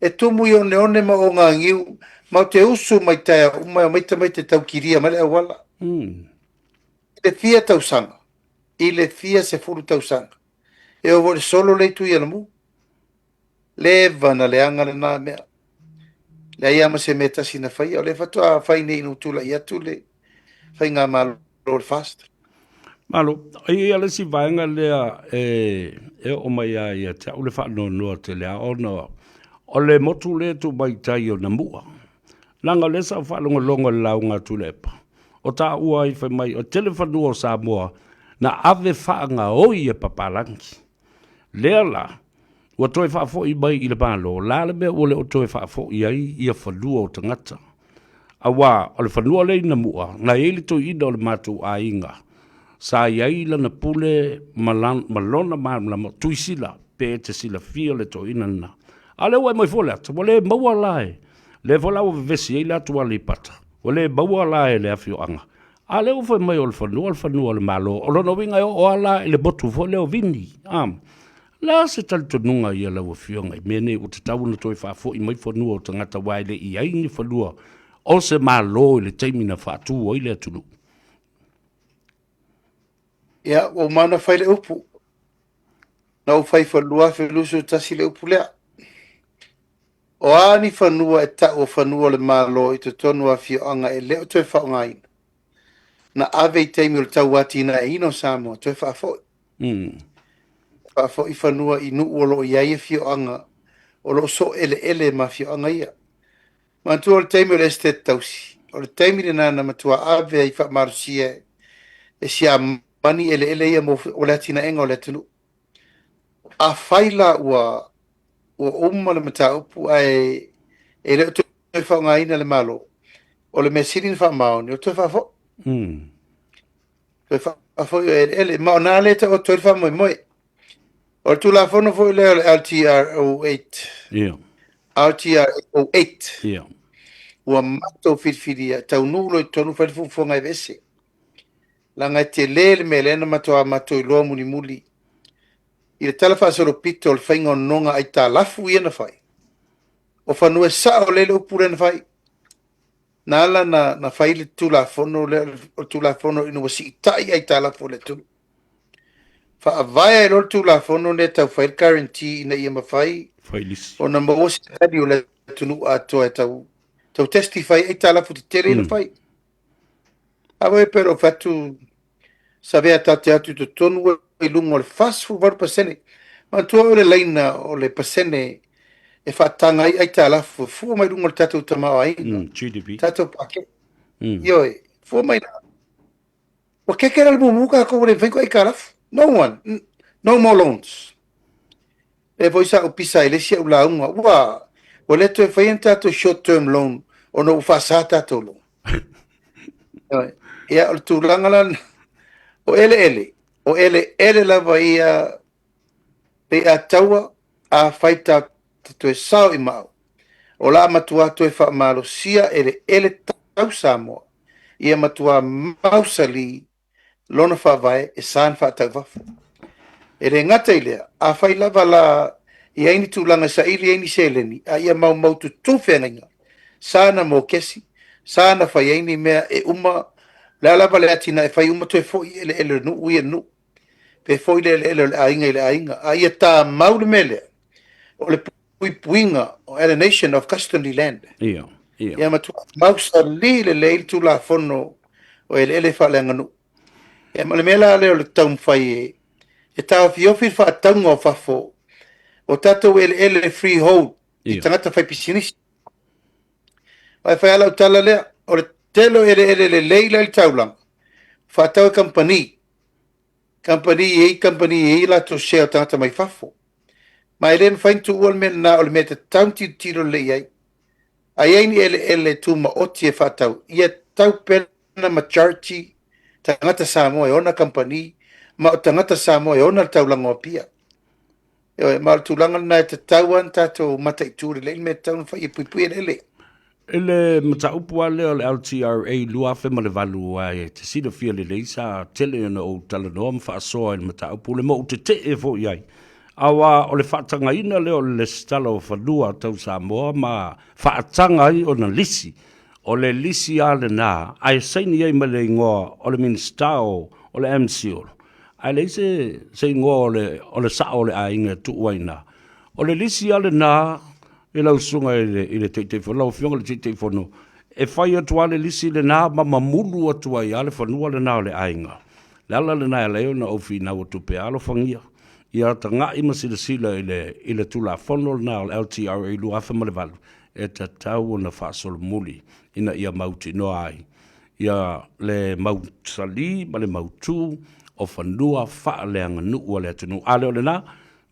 S2: E tumu i oneone ma ogagiu, ma ou te usu mai taeao uma e omai tamaiti e tau kilia mai le auala. I le fia tausaga, i le fia sefulu tausaga, e oo foi i le solo le itu i Alamu. Leva na leaga lena mea. Leai lava ma se mea e tasi na faia. O lea faatoa fai nei ina ua tulai atu le faigamalo o le FAST.
S1: Malo, e i ai le isi vaega lea e oo mai lava ia te au le faanoanoa tele lava ona o le motu lea e tuu mai i tai o Namua. Leaga o lea sa ou faalogologo i le lauga a Tuilaepa, o taua ai fai mai o le tele fanua o Samoa na ave faagaoi e papalagi. Lea la, ua toe faafoi mai i le Malo, o le a le mea ua le o toe faafoi ai ia fanua o tagata? Aua o le fanua lea i Namua, na i ai le toeaina o le matou aiga, sa i ai lana pule ma lona malamalama, Tuisila, pe e te silafia le toeaina lena. A o lea ua e aumai foi le ata, ua le maua la e, lea foi la ua vevesi ai le atu Aleipata, ua le maua la e le afioaga. A o lea ua fai mai o le fanua o le fanua o le Malo, o lona uiga e oo lava la i le motu foi lea o Vini. A, o le a se talitonuga ia lau Afioga i mea nei ua tatau ona toe faafoi mai fanua o tagata aua e le i i ai ni fanua o se Malo i le taimi na faatu ai le atunuu?
S2: Ia, ua uma ona fai le upu. Na ou fai foi i le 2021 le upu lea. O a ni fanua e tau o fanua o le Malo i totonu o afioaga e le o toe faaaogaina. na ave i taimi o le tauatinaeina o Samoa, toe faafoi. Faafoi fanua i nuu o lo o i ai afioaga o lo o soo eleele ma afioaga ia. Manatua o le taimi o le Esetete Tausi, o le taimi lena na matua ave ai faamalosia e Siamani eleele ia mo le atinaega o le atunuu. Afai la ua uma le mataupu ae e le o toe faaaogaina e le Malo, o le mea sili ona faamaoni, o le toe faafoi. Toe faafoi o eleele. Ma o na lea e taoto ai le faamoemoe. O le Tulafono foi lea o le LTR 08, LTR 08, ua matou filifilia, taunuu loa i totonu fai le fuafuaga e aveese. Leaga e tele le mea lea na matua matou iloa mulimuli i le talafaasolopito o le faiga o nonoga aitalafu ia na fai. O fanua e sao lelei le upu lea na fai. Na ala na fai le Tulafono lea, o le Tulafono ina ua siitai aitalafu a le atunuu. Faavae ai loa le Tulafono lea e tau fai le guarantee ina ia mafai ona maua se tali o le atunuu atoa e tau testify aitalafu tetele ia na fai. Aua e pei ona ou fai atu, savea tatou te o atu i totonu i luga o le 48%. Manatua o le laina o le pasene e faataga ai aitalafu e fua mai luga o le tatou tamaoaiga.
S1: GDP.
S2: Tatou paketi. Ioe, fua mai la. Ua keke la le mumu tatou ua le mafai ona aitalafu. No one, no more loans. Lea foi sa ou pisa ai i le isi au lauga, ua le toe faia ni tatou short term loan ona ua faasa tatou loan. Ia, o le tulaga la, o eleele, o eleele lava ia pei a taua, afai tatou te toe sao i maau, o le a matua toe faamalosia eleele tau Samoa, ia matua mausali lona faavae e sa ona faatau i fafo. E le gata i lea, afai lava la i ai ni tulaga e saili ai ni seleni, a ia maumaututu feagaiga, sa na mokesi, sa na fai ai ni mea e uma, le a lava le atinae e fai uma toe foi eleele o le nuu ia i le nuu, pe foi le eleele o le aiga i le aiga, a ia tamau le mea lea, o le puipuiga o alienation of customary land. Ia matua mausali lelei le Tulafono o eleele faaleaganuu. Ia ma le mea la lea o le taumafai e taofiofi le faatauga o fafo o tatou eleele freehold i tagata faipisinisi. Aua e fai lava lau tala lea, o le tele o eleele lelei la i le taulaga, faatau e kamupani. Kamupani e i ai kamupani e i ai latou share o tagata mai fafo. Ma e le mafai ona tuua le mea lena, o le mea e tatau ona tilotilo lelei i ai. A i ai ni eleele tumaoti e faatau, ia tau pea na majority tagata Samoa e ona kamupani, ma o tagata Samoa e ona le taulaga o Apia. Ioe, ma o le tulaga lena e tatau lava ona tatou mataitu lelei le mea e tatau ona fai e puipui eleele.
S1: I le mataupu lava lea o le LTRA 2008, aua e te silafia lelei sa tele ona ou talanoa ma faasoa i le mataupu le ma ou tetee foi i ai, aua o le faatagaina lea o le lesitala o fanua tau Samoa ma faataga ai ona lisi. O le lisi lava lena ae saini ai ma le igoa o le Minisita o le MCIL, ae leai se igoa o le sao o le aiga e tuu ai i ina. O le lisi lava lena i lau susuga i le Taitaifono, lau Afioga i le Taitaifono, e fai atu lava le lisi lena ma mamulu atu ai lava le fanua lena o le aiga. O le ala lena e ala ai ona ou finau atu pea, alofagia ia tagai ma silasila i le Tulafono lena o le LTRA 2008 e tatau ona faasolomuli ina ia mautinoa ai ia le mausali ma le mautu o fanua faaleaganuu a le atunuu. A le o lena,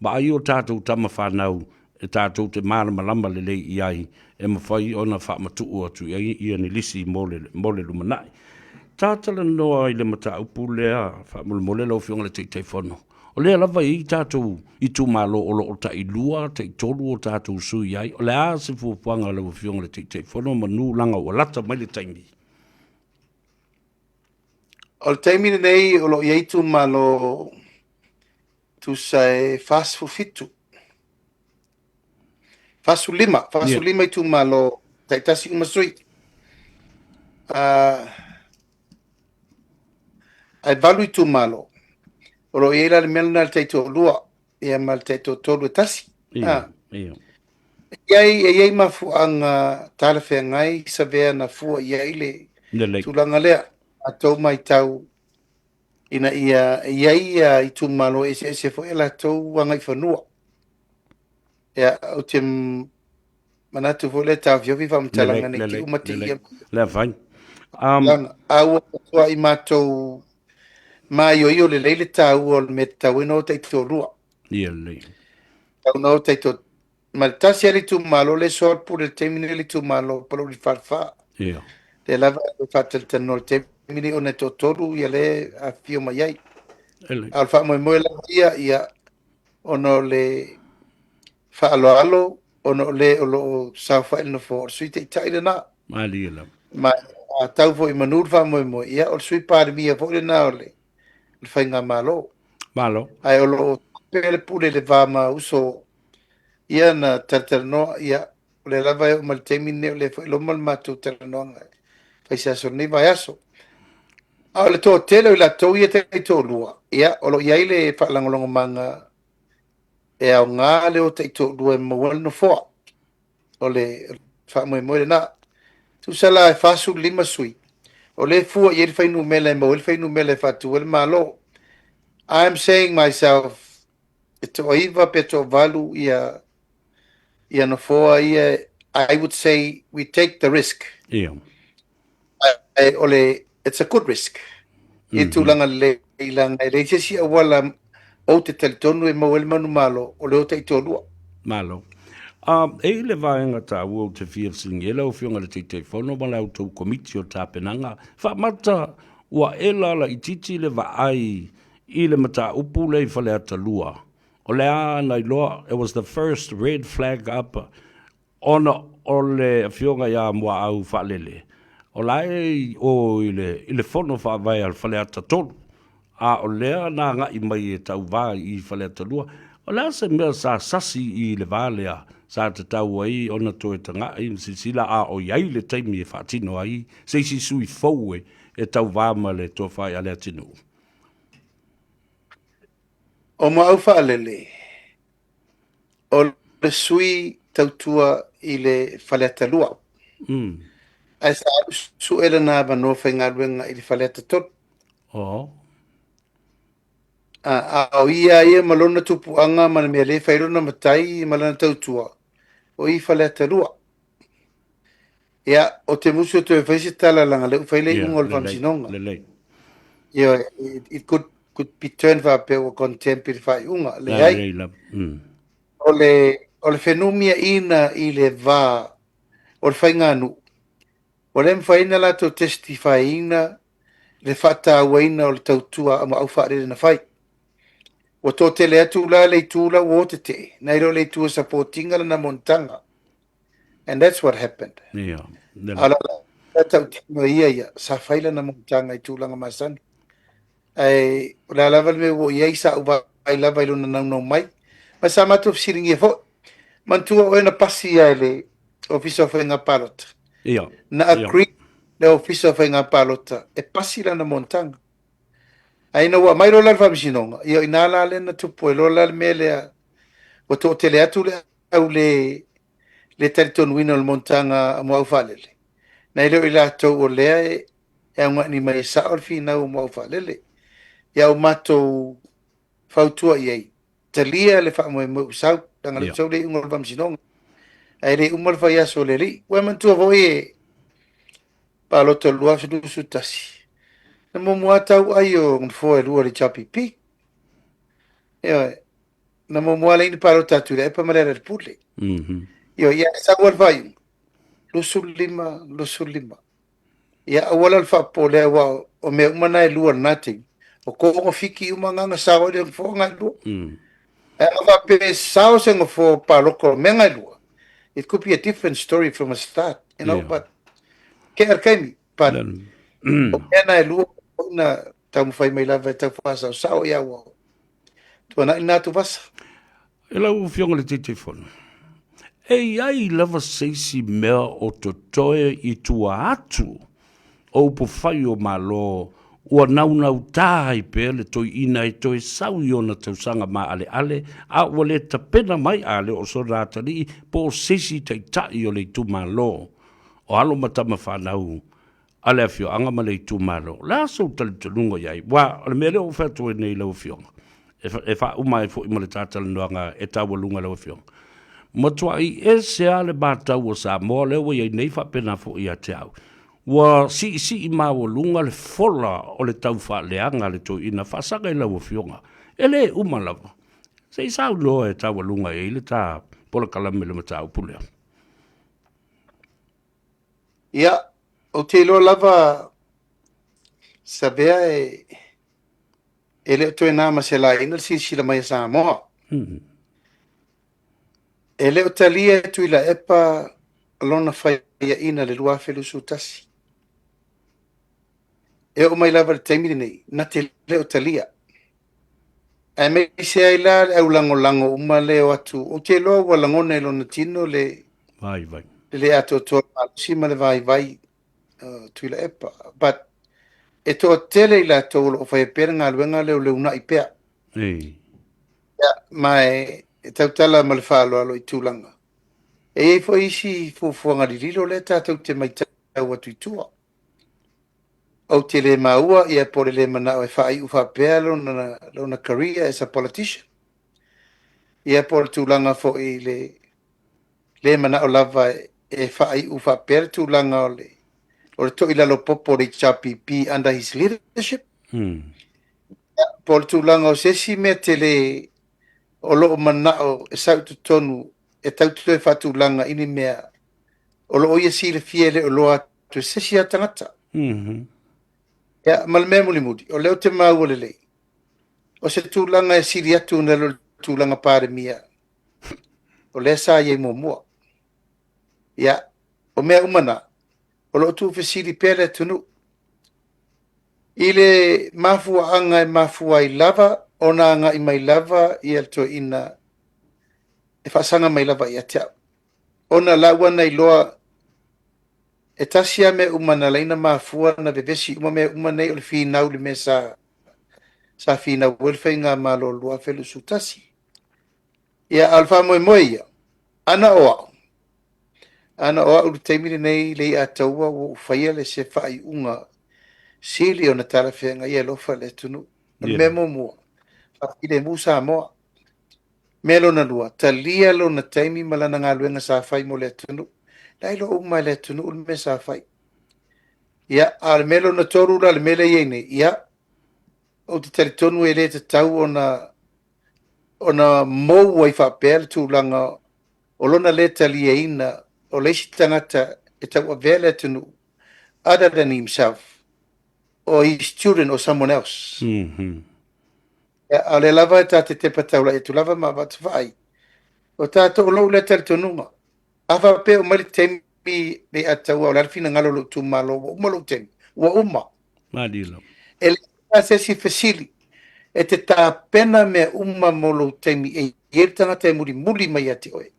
S1: vaai o tatou tama fanau e tatou te malamalama lelei i ai e mafai ona faamatuu atu i ai ia ni lisi mo le lumanai. Ta talanoa i le mataupu lea faamolemole lau Afioga i le Taitaifono. O lea lava e i ai tatou itumalo o lo o tailua, taitolu o tatou sui i ai. O le a se fuafuaga a lau Afioga i le Taitaifono manu leaga ua lata mai le taimi?
S2: O le taimi lenei o lo o i ai itumalo tusa e 47, 45, 45 itumalo taitasi uma sui. Ae 8 itumalo o lo o i ai la le mea lena i le taitoalua ia ma le taitoatolu e tasi. E i ai mafuaaga talafeagai savea na fua i ai le tulaga lea. matou matau ina ia i ai ia itumalo eseese foi a latou agaifanua. Ia, ou te manatu foi lea taofiofi faamatalaga nei te uma te ia.
S1: Lea fai.
S2: A ua matuai matou maioio lelei le taua o le mea e tatau ai ona o taitoalua.
S1: Ia lelei.
S2: Tatau ona o taitoatolu. Ma le tasi lava le itumalo lea e soa pule i le taimi nei o le itumalo o Palauli Falefa.
S1: Ia.
S2: Lea lava e faatalatalanoa i le taimi nei ona e toatolu ia lea e afifio mai ai.
S1: Ele.
S2: A o le faamoemoe lava ia, ia, ona o le faaaloalo, ona o le o lo o saofai i le nofoa, o le Sui Taitai lena.
S1: Malie lava.
S2: Ma a tau foi i manu le faamoemoe, ia o le Sui Palemia foi lena o le Faigamalo.
S1: Malo.
S2: Ae o lo o pea le pule i le va ma uso ia na talatalanoa, ia, o lea lava e oo mai le taimi lenei o lea foi e loma le matou talanoaga e fai se aso o lenei vaiaso. A o le toatele o i latou ia taitoalua, ia, o lo o i ai le faalagolagomaga e aoga le o taitoalua e maua ai le nofoa. O le faamoemoe lena. Tusa la e 45 sui, o lea e fua i ai le fuainumera e maua ai le fuainumera e faatu ai le Malo. I'm saying myself, e toaiva pe toavalu ia ia nofoa ia, I would say we take the risk.
S1: Ia.
S2: Ae o le, it's a good risk. I tulaga lelei, leaga e leai se isi auala ou te talitonu e maua ai le manumalo, o le o taitoalua.
S1: Malo. A, e i le vaega taua ou te fia fesiligia lau Afioga i le Taitaifono ma la outou Komiti o Tapenaga, faamata ua ela laitiiti le vaai i le mataupu lea i Faleata 2. O le a na iloa, it was the first red flag up ona o le Afioga ia Muaau Faalele, o la e i o i le, i le fono faavae a le Faleata 3, a o lea na agai mai e tauva i Faleata 2. O le a se mea sa sasi i le va lea sa tatau ai ona toe tagai ma silasila a o i ai le taimi e faatino ai se isi sui fou e tauva ma le Tofa ia Leatinuu?
S2: O Muaau Faalele, o le sui tautua i le Faleata 2. Ae sa alu sue lana avanoa faigaluega i le Faleata 3.
S1: Oh.
S2: A, a o ia ia ma lona tupuaga ma le mea lea e fai lona matai ma lana tautua, o i Faleata 2. Ia, ou te musu e toe fai se tala leaga lea ua fai le iuga o le faamasinoga.
S1: Lelei.
S2: Ioe, it could, could be turned faapea ua contempt i le faaiuga. Leai.
S1: Lelei lava.
S2: O le, o le fenumiaiina i le va o le faiganuu, ua le mafai ona latou testify-ina le faatauaina o le tautua a Maau Faalele na fai. Ua toatele atu la le itu la ua o tetee, nai lo le itu e support ina lana monotaga. And that's what happened.
S1: Ia.
S2: A o la tautino ia ia, sa fai lana monotaga i tulaga masani. Ae o le a lava le mea ua i ai, sa ou vaai lava i lona naunau mai. Ma sa matou fesiligia foi. Manatua oe na pasi ia e le Ofisa o Faiga Palota.
S1: Ia.
S2: Na agree le Ofisa o Faiga Palota e pasi lana monotaga. Ae ina ua aumai loa la le faamasinoga, ia o i ina la lea na tupu ai loa la le mea lea, ua toatele atu le au le le talitonuina o le monotaga a Muaau Faalele, nai lo i latou o lea e augani mai e sao le finau o Muaau Faalele. Ia ua matou fautua i ai, talia le faamoemoe ua sau, leaga lea ua sau le iuga o le faamasinoga, ae le uma le faiaso o le alii. Ua e manatua foi e palota o le 2021, na muamua lava tau ai o nofoa e lua o le HRPP. Ioe, na muamua lea na palota a Tuilaepa ma Lealailepule. Ioe, ia sau lava le faaiuga, 25, 25. Ia aua la le faapopole aua o mea uma na e lua i lena taimi, o togafiti uma na na sao ai le nofoa na e lua. Ae ana faapea e sao se nofoa palota o mea na e lua, it could be a different story from a start, you know, but kea le taimi, but o mea na e lua foi na taumafai mai lava e tau faasaosao ia ua tuanai lena atuvasa.
S1: E lau Afioga i le Taitaifono, e i ai lava se isi mea o totoe i tua atu o upufai o Malo ua naunautā ai pea le toeaina e toe sau i ona tausaga maaleale a ua le tapena mai a le o sona atalii po o se isi taitai o le itumalo o alo ma tama fanau. a le afioaga ma le itumalo. O le a sou talitonuga i ai? Aua o le mea lea ua ou fai atu ai nei i lau Afioga, e faauma ai foi ma le ta talanoaga e taualuga lau Afioga, matuai ese lava le matau a Samoa lea ua i ai nei faapena foi ia te au. Ua siisii maualuga le fola o le taufaaleaga a le toeaina faasaga i lau Afioga. E le uma lava. Se i saunoa e taualuga i ai le ta polokalame i le mataupu lea.
S2: Ia, ou te iloa lava Savea e, e le o toe na ma se laina le silasila mai a Samoa. E le o talia e Tuilaepa lona faiaina i le 2021. E oo mai lava i le taimi lenei, na te le o talia. Aemaise ai la le aulagolago uma lea o atu, ou te iloa ua lagona i lona tino le
S1: vaivai,
S2: le le atoatoa malosi ma le vaivai Tuilaepa. But e toatele i latou o lo o faia pea le galuega lea o le uunai pea. Ia, ma e tautala ma le faaaloalo i tulaga. E i ai foi isi fuafuaga lililo lea tatou te matau atu i tua. Ou te le maua ia po o le le manao e faaiu faapea lona, lona career as a politician. Ia po o le tulaga foi i le le manao lava e faaiu faapea le tulaga o le o le toilalo popo o le HRPP under his leadership. Ia, po o le tulaga o se isi mea tele o lo o manao e sau i totonu e tau toe faatulaga i ni mea o lo o ia silafia e le o iloa atu e se isi lava tagata. Ia, ma le mea mulimuli, o lea ou te maua lelei, o se tulaga e sili atu na lo le tulaga Palemia, o lea sa i ai muamua. Ia, o mea uma na, o lo o tuufesili pea le atunuu i le mafuaaga e mafua ai lava ona agai mai lava ia le toeaina e faasaga mai lava ia te au. Ona la ua na iloa e tasi lava mea uma na ala ai ona mafua ona vevesi uma mea uma nei o le finau i le mea sa sa finau ai le faigamalo i le 2021. Ia, a o le faamoemoe ia, ana o au, ana o au i le taimi lenei i le iataua ua ou faia le se faaiuga sili ona talafeagai e alofa i le atunuu. O le mea muamua, faafilemu Samoa. Mea lona lua, talia lona taimi ma lana galuega sa fai mo le atunuu. La e iloa uma e le atunuu le mea sa fai. Ia, a o le mea lona tolu la, le mea lea e i ai nei, ia, ou te talitonu e le tatau ona ona mou ai faapea le tulaga o lona le taliaina o le isi tagata e tauavea le atunuu other than himself or his children or someone else. Ia, a o lea lava e ta te tepa taulai atu lava ma avatu vaai. O tatou o lou lea talitonuga. A faapea oo mai le taimi le ataua o le a le finagalo o lou itumalo, ua uma lou taimi, ua uma.
S1: Malie lava.
S2: E leai lava se isi fesili. E te tapena mea uma mo lou taimi e i ai le tagata e mulimuli mai ia te oe.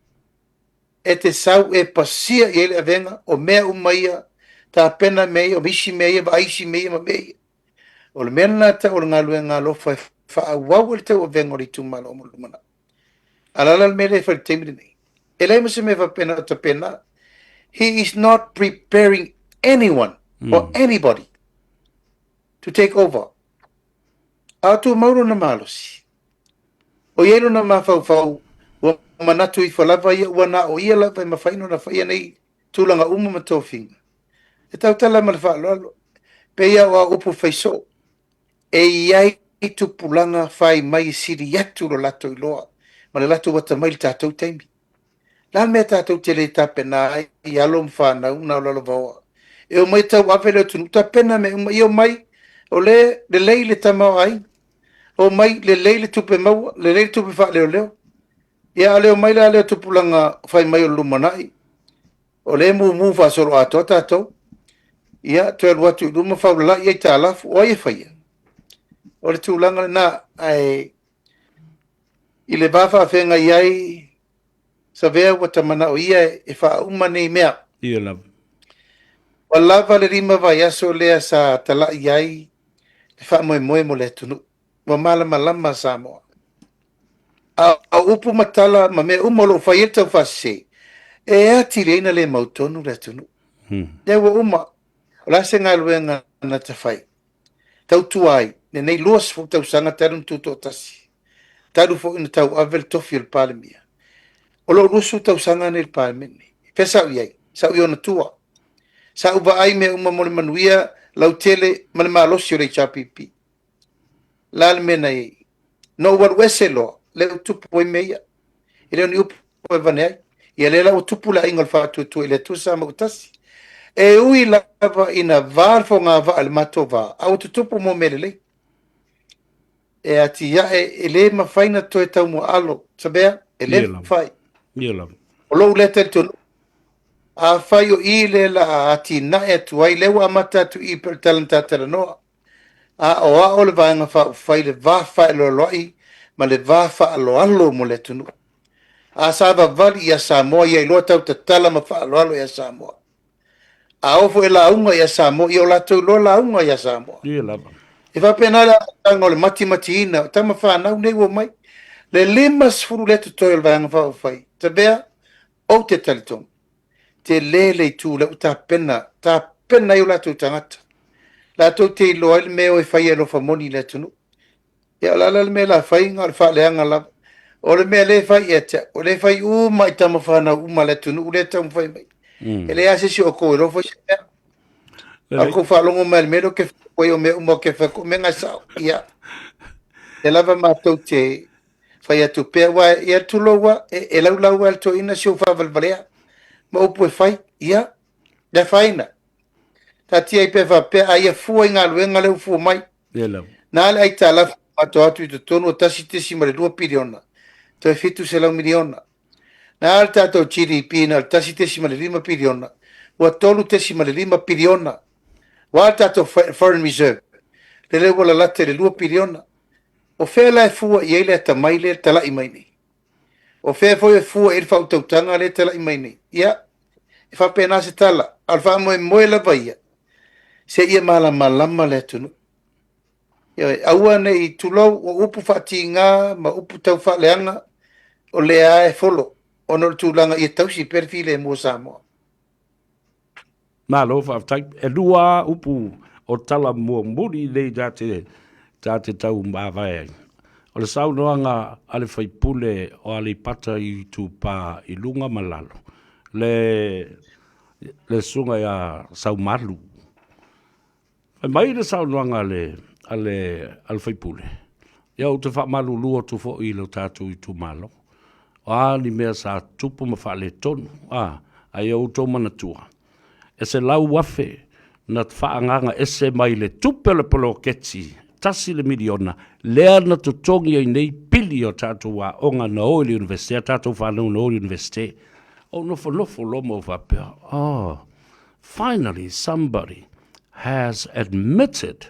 S2: E te sau e pasia i ai le avega o mea uma ia, tapena mea ia, o isi mea ia, vaai isi mea ia ma mea ia. O le mea lena tau o le galuega alofa e faaauau ai le tauavega o le itumalo mo le lumanai. A o le a la le mea lea e fai i le taimi lenei? E leai ma se mea faapena o tapena. He is not preparing anyone or anybody to take over. A o tumau lona malosi. O i ai lona mafaufau ua manatu ifo lava ia ua na o ia lava e mafai ona faia nei tulaga uma ma tofiga. E tautala ma le faaaloalo, pei lava o au upu fai soo, e i ai tupulaga fai mai e sili atu lo latou iloa ma le latou atamai i le tatou taimi. O le a le mea tatou te le tapena ai i alo ma fanau na o lalovaoa e omai e tauave le atunuu, tapena mea uma, ia omai o lea lelei le tamaoaiga, omai lelei le tupe maua, lelei le tupe faaleoleo. Ia a o le omai la lea o tupulaga fai mai o le lumanai, o lea e mumu faasoloatoa tatou, ia toe alu atu i luma faulalai aitalafu, o ai e faia? O le tulaga lena, ae i le va faafeagai ai, Savea ua ta manao ia e faauma nei mea.
S1: Ia lava.
S2: Ua lava le 5 vaiaso lea sa talai ai le faamoemoe mo le atunuu. Ua malamalama Samoa. A o upu ma tala ma mea uma o lo o fai ai le taufaasese, e atili ai ona le mautonu le atunuu. Lea ua uma. O le a se galuega na te fai? Tautua ai lenei 20 tausaga talu ona tutoatasi, talu foi ona tauave le tofi o le Palemia. O lou 20 tausaga lenei i le Palemene. Fea sa ou i ai? Sa ou i ona tua. Sa ou vaai mea uma mo le manuia lautele ma le malosi o le HRPP. O le a le mea na i ai? Na ou alu ese loa, lea ua tupu ai mea ia. E le o ni upu e avane ai. Ia lea la ua tupu le aiga o le Faatuatua i le Atua Samoa ua Tasi. E ui lava ina va le fogavaa i le matou va, a ua tutupu mo mea lelei. E atiae, e le mafai ona toe taumuaalo, Savea, e le mafai. O lou lea talitonuga, afai o i lea o le a atinae atu ai, lea ua amata atu i i pei o le tala na ta talanoa, aoao le Vaega Faaupufai i le va fealoaloai ma le va faaaloalo mo le atunuu. A savavali ia Samoa, ia iloa tautatala ma faaaloalo ia Samoa. A oo foi e lauga ia Samoa, ia o latou iloa lauga ia Samoa.
S1: Ia lava.
S2: E faapena le amataga o le matimatiina o tama fanau nei ua omai. Le 50 lea totoe o le Vaega Faaupufai, Savea, ou te talitonu, tele le itu lea ua tapena, tapena ai o latou tagata. Latou te iloa ai le mea e o e fai e alofa moni i le atunuu. Ia o le a la le mea o le a fai, na o le faaleaga lava. O le mea lea e fai ia te au, o lea e fai uma i tama fanau uma a le atunuu lea e taumafai mai. E leai lava se isi o outou e iloa fai se mea. A o le tou faalogo mai i le mea lea ou te fai atu ai, o mea uma ou te fai atu, o mea na e sao. Ia, lea lava matou te fai atu pea, aua ia tulou lava, e laulau lava e le toeaina si ou faavalevalea ma upu e fai. Ia, le afaina. Taatia ai pea faapea, a ia fua i galuega lea ua fua mai.
S1: Ia lava.
S2: Na le aitalafu matou atu i totonu o 1.2 piliona, toe 700 miliona. Na le tatou GDP na o le 1.5 piliona, ua 3.5 piliona. Ua a le tatou foreign reserve? Lele ua lalata i le 2 piliona. O fea la e fua i ai le atamai lea e talai mai nei? O fea foi e fua i ai le faautautaga lea e talai mai nei? Ia, e faapena se tala, a o le faamoemoe lava ia, seia malamalama le atunuu. Ioe, aua ne i, tulou, o upu faatiga ma upu taufaaleaga, o lea lava e folo, ona o le tulaga ia tausi pea le filemu o Samoa.
S1: Malo faafetai. E lua lava upu o tala muamuli nei ta te, ta te tau mavae ai. O le saunoaga a le faipule o Aleipata Itupa i Luga ma Lalo, le, le susuga ia Saumalu. Fai mai le saunoaga a le, a le, a le faipule, ia ou te faamalulu atu foi i lo tatou itumalo. O a ni mea sa tupu ma faaletonu, a, a ia outou manatua, e 100,000 na faaagaaga ese mai le tupe o le poloketi, $1 miliona, lea na totogi ai nei pili o tatou aoga na o i le Iunivesite, a tatou fanau na o i le Iunivesite. Ou nofonofo loa ma ou faapea, oh, finally somebody has admitted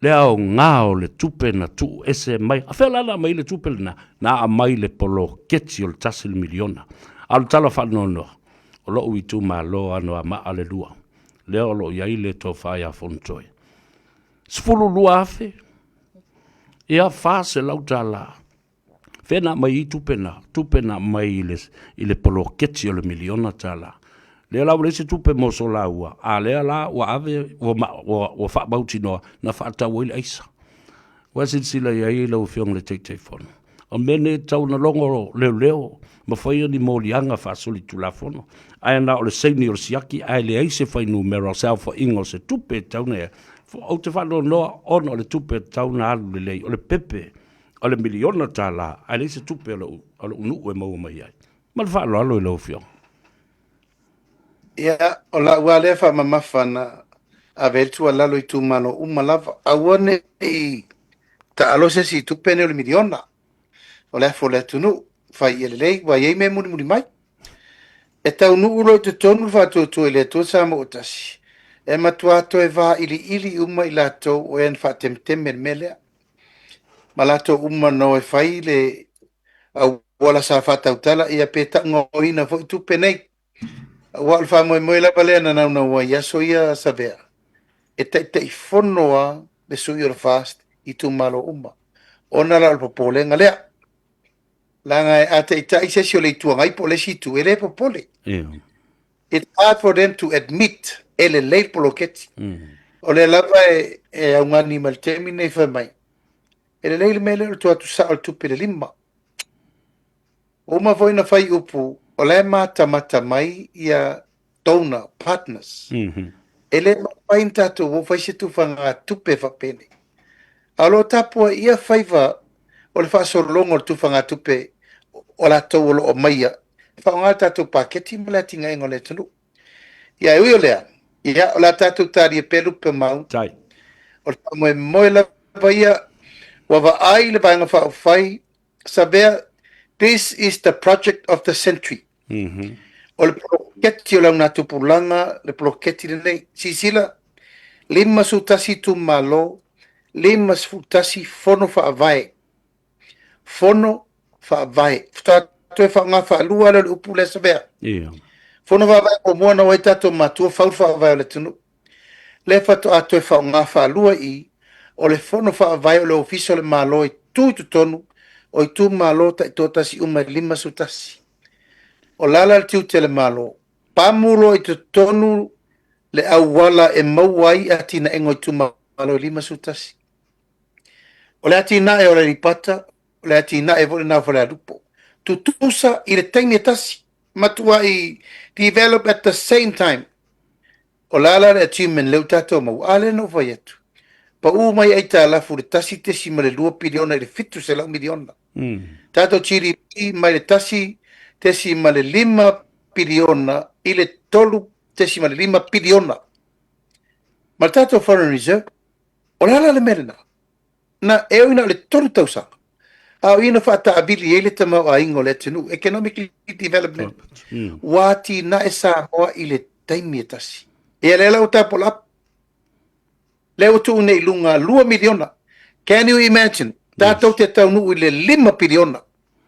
S1: le aoga o le tupe na tuu ese mai. A fea la na aumai ai le tupe lena? Na aumai le poloketi o le $1 miliona. A o le tala faanoanoa, o lou itumalo Anoamaa le lua, lea o lo o i ai le tofa ia Fonotoe. 12,000, ia $400. Fea na aumai ai tupe na? Tupe na aumai i le poloketi o le miliona tala. Lea la ua leai se tupe mo Solaua, a lea la ua ave ua, ua, ua faamautinoa na faatau ai le aisa. Ua silasila i ai lau Afioga i le Taitaifono. O mea nei e tatau ona logo leoleo ma faia ni moliaga faasolitulafono. Ae na o le saini o le siaki ae leai se fuainumera o se aofaiga o se tupe e tatau ona i ai. Ou te faanoanoa ona o le tupe e tatau ona alu lelei, o le pepe o le miliona tala, ae leai se tupe a lou, a lou nuu e maua mai ai. Ma le faaaloalo i lau Afioga.
S2: Ia, o lau lava lea faamamafa na ave ai le tuualalo i itumalo uma lava, aua ne i taalo se isi i tupe nei o le miliona. O le afu o le atunuu, fai ia lelei, ua i ai mea e mulimuli mai. E taunuu loa i totonu le faatuatua i le Atua Samoa ua tasi, e matua toe vailiili uma i latou o e na faatemeteme le mea lea. Ma latou uma na o e fai le auala sa faatautala, ia pe taugaoina foi tupe nei. Aua o le faamoemoe lava lea na naunau ai i aso ia Savea, e taitaifono lava le sui o le FAST i itumalo uma, ona la o le popolega lea. Leaga a taitai se isi o le Itu Agai po o le isi itu, e le popole. It's hard for them to admit. E lelei le poloketi. O lea lava e, e augani mai le taimi nei fai mai. E lelei le mea lea o le tuu atu sao o le tupe i le lima. Ua uma foi ona fai upu, o la e matamata mai ia donor partners. Mm -hmm. E le mafai ona tatou o fai se tufagatupe faapenei. A o lo o tapuaia faiva o le faasologa o le tufagatupe o latou o lo o aumaia e faaaoga le tatou paketi ma le atinaega o le atunuu. Ia e ui o lea, ia o le a tatou talia pea lupe mau.
S1: Tai.
S2: O le faamoemoe lava ia ua vaai le Vaega Faaupufai Savea, this is the project of the century.
S1: Mm -hmm.
S2: O le poloketi o le augatupulaga, le poloketi lenei. Silasila, 51 itumalo, 51 fono faavae. Fono faavae. Faatoa toe faaaoga faalua lea o le upu lea Savea.
S1: Yeah.
S2: Fono faavae muamua na o ai tatou matua fau le faavae o le atunuu. Lea faatoa toe faaaoga faalua i o le fono faavae o le Ofisa o le Malo e tu i totonu o itumalo taitoatasi uma e 51. O le a la le tiute o le Malo? Pamu loa i totonu le auala e maua ai atinaega o itumalo e 51. O le atinae o Aleipata, o le atinae foi lena o Falealupo. Tutusa i le taimi e tasi, matuai develop at the same time. O le a la le achievement lea ua tatou maua? A lea na ou fai atu, pau mai aitalafu i le 1.2 piliona i le 700 miliona. Tatou GDP mai le 1.5 piliona i le 3.5 piliona. Ma le tatou foreign reserve, o le a la le mea lena? Na, e ui na o le 3 tausaga, a o i na faataavili ai le tamaoaiga o le atunuu, economic development, ua atinae Samoa i le taimi e tasi. Ia lea la ua tapolap, lea ua tuu nei i luga 2 miliona. Can you imagine? Tatou te taunuu i le 5 piliona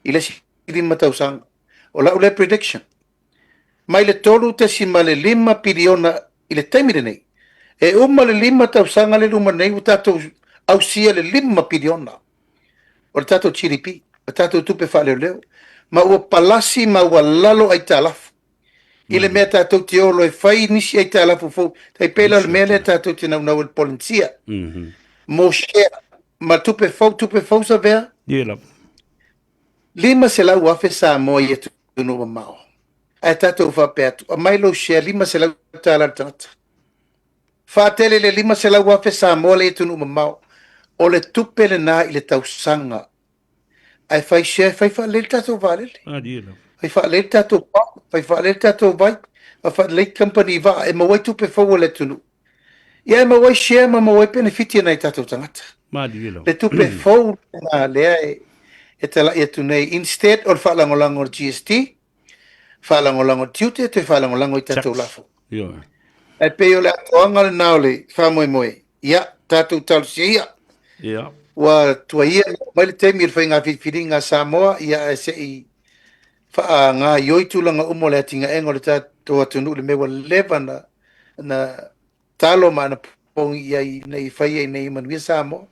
S2: i le isi 5 tausaga. O lau lea prediction. Mai le 3.5 piliona i le taimi lenei, e uma le 5 tausaga le luma nei ua tatou ausia le 5 piliona o le tatou GDP, o tatou tupe faaleoleo, ma ua palasi ma ua lalo aitalafu i le mea tatou te o loa e fai nisi aitalafu fou. Tai pei la o le mea lea tatou te naunau ai le Polenisia mo share ma tupe fou, tupe fou Savea.
S1: Ia lava.
S2: 500,000 Samoa i atunuu mamao, ae tatou faapea atu, aumai lou share $500 le tagata. Faatele le 500,000 Samoa le i atunuu mamao, o le tupe lena i le tausaga. Ae fai share, fai faalelei le tatou vaalele. Fai faalelei le tatou power, fai faalelei le tatou vai, fai faalelei kamupani vaa e maua ai tupe fou a le atunuu. Ia e maua ai share ma maua ai penefiti a nai tatou tagata.
S1: Malie lava.
S2: Le tupe fou lena lea e, e talai atu nei, instead o le faalagolago o le GST, faalagolago i le tiute, toe faalagolago i tatou lafo.
S1: Ioe.
S2: Ae pei o le atoaga lena o le faamoemoe, ia, tatou talosia ia.
S1: Ia.
S2: Ua tuaia mai le taimi o le faiga filifiliga a Samoa, ia ae se i faagaoioi tulaga uma o le atinaega o le tatou atunuu i le mea ua leva na na talo ma anapogi i ai ina ia faia ina ia manuia Samoa.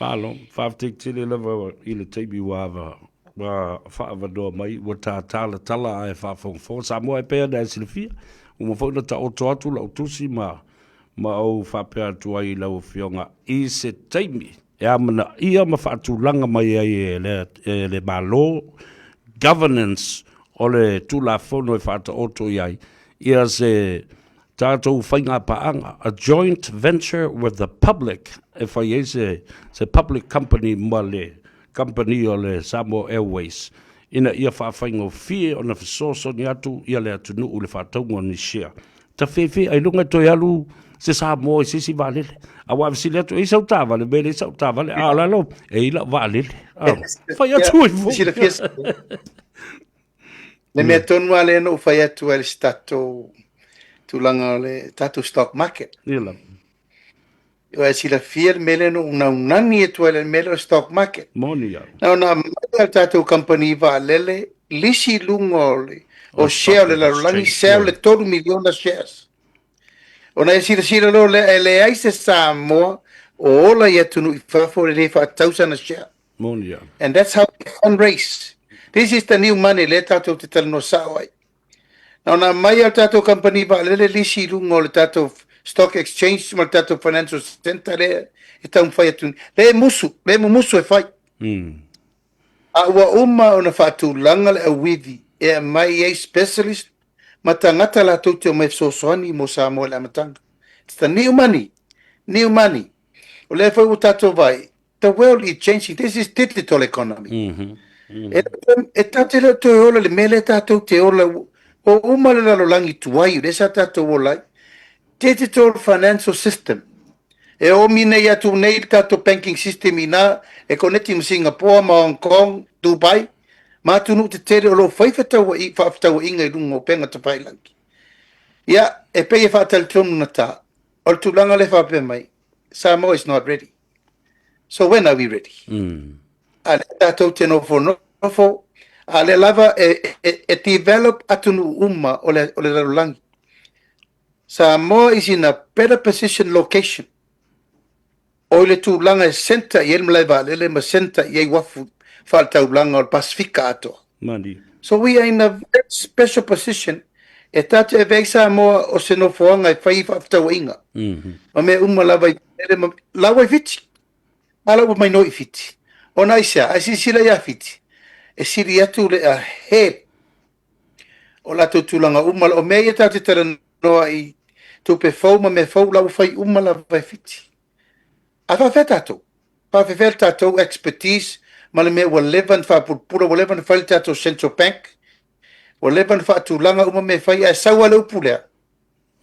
S1: Malo, faafetai tele lava i le taimi ua ava ua faaavanoa mai, ua ta talatala ae faafogafoga Samoa e pei ona e silafia, ua uma foi ona taoto atu lau tusi ma ma ou faapea atu ai i lau Afioga i se taimi e amanaia ma faatulaga mai ai e le, e le Malo governance o le Tulafono e faataoto i ai ia se tatou faigapaaga, a joint venture with the public, e fai ai se, se public company ma le kamupani o le Samoa Airways ina ia faafaigofie ona fesoasoani atu ia le atunuu i le faatauga o ni share. Tafefe ailoga e toe alu se Samoa i se isi vaalele. Aua a fesili atu, e i ai sau taavale, mea e leai sau taavale, a o le alo, e i ai lau vaalele. Fai atu ai foi.
S2: Le mea tonu lava lea na ou fai atu ai i se tatou tulaga o le tatou stock market.
S1: Ia lava.
S2: Ua e silafia le mea lea na ou naunani atu ai i le mea lea o le stock market.
S1: Moni au.
S2: Na ona aumai lava le tatou kamupani vaalele lisi i luga o le o share o le lalolagi, sell le 3 miliona shares. Ona e silasila loa lea e leai se Samoa o ola i atunuu i fafo e le faatau sana share.
S1: Moni au.
S2: And that's how we fundraise. This is the new money lea tatou te talanoa sao ai. Na ona aumai lava o le tatou kamupani vaalele lisi i luga o le tatou stock exchange ma le tatou financial centre lea e taumafai atu nei, lea e musu, lea e mumusu e fai. A ua uma ona faatulaga le auivi e aumai ai specialist ma tagata latou te omai e fesoasoani mo Samoa i le amataga. It's the new money, new money. O lea foi ua tatou vaai, the world is changing, this is digital economy. E, e tatou te le o toe ola i le mea lea tatou te ola, ua uma le lalolagi tuai, o lea sa tatou ola ai. Digital financial system. E oomi nei atu nei le tatou banking system ina e koneti ma Singapore ma Hong Kong, Dubai, ma atunuu tetele o lo o fai faafetauaiga i luga o upega tafailagi. Ia, e pei e faatalitonu gata, o le tulaga lea e faapea mai, Samoa is not ready. So when are we ready? A lea tatou te nofonofo, a lea lava e, e, e develop atunuu uma o le, o le lalolagi. Samoa is in a better position location o i le tulaga e centre i ai le malae vaalele ma centre i ai uafu faale-taulaga o le Pasefika atoa.
S1: Malie.
S2: So we are in a very special position e tatou te ave ai Samoa o se nofoaga e fai ai faafetauaiga ma mea uma lava i vaalele ma la ua i Fiti. A la ua mai noa i Fiti. Ona aisea? A e silasila ia Fiti, e sili atu le ahead o latou tulaga uma, o mea ia tatou te talanoa i tupe fou ma mea fou, la ua fai uma lava e Fiti. A faafefea tatou? Faafefea le tatou expertise ma le mea ua leva ona faapulapula, ua leva ona fai le tatou central bank, ua leva ona faatulaga uma mea e fai, ae sau lava le upu lea,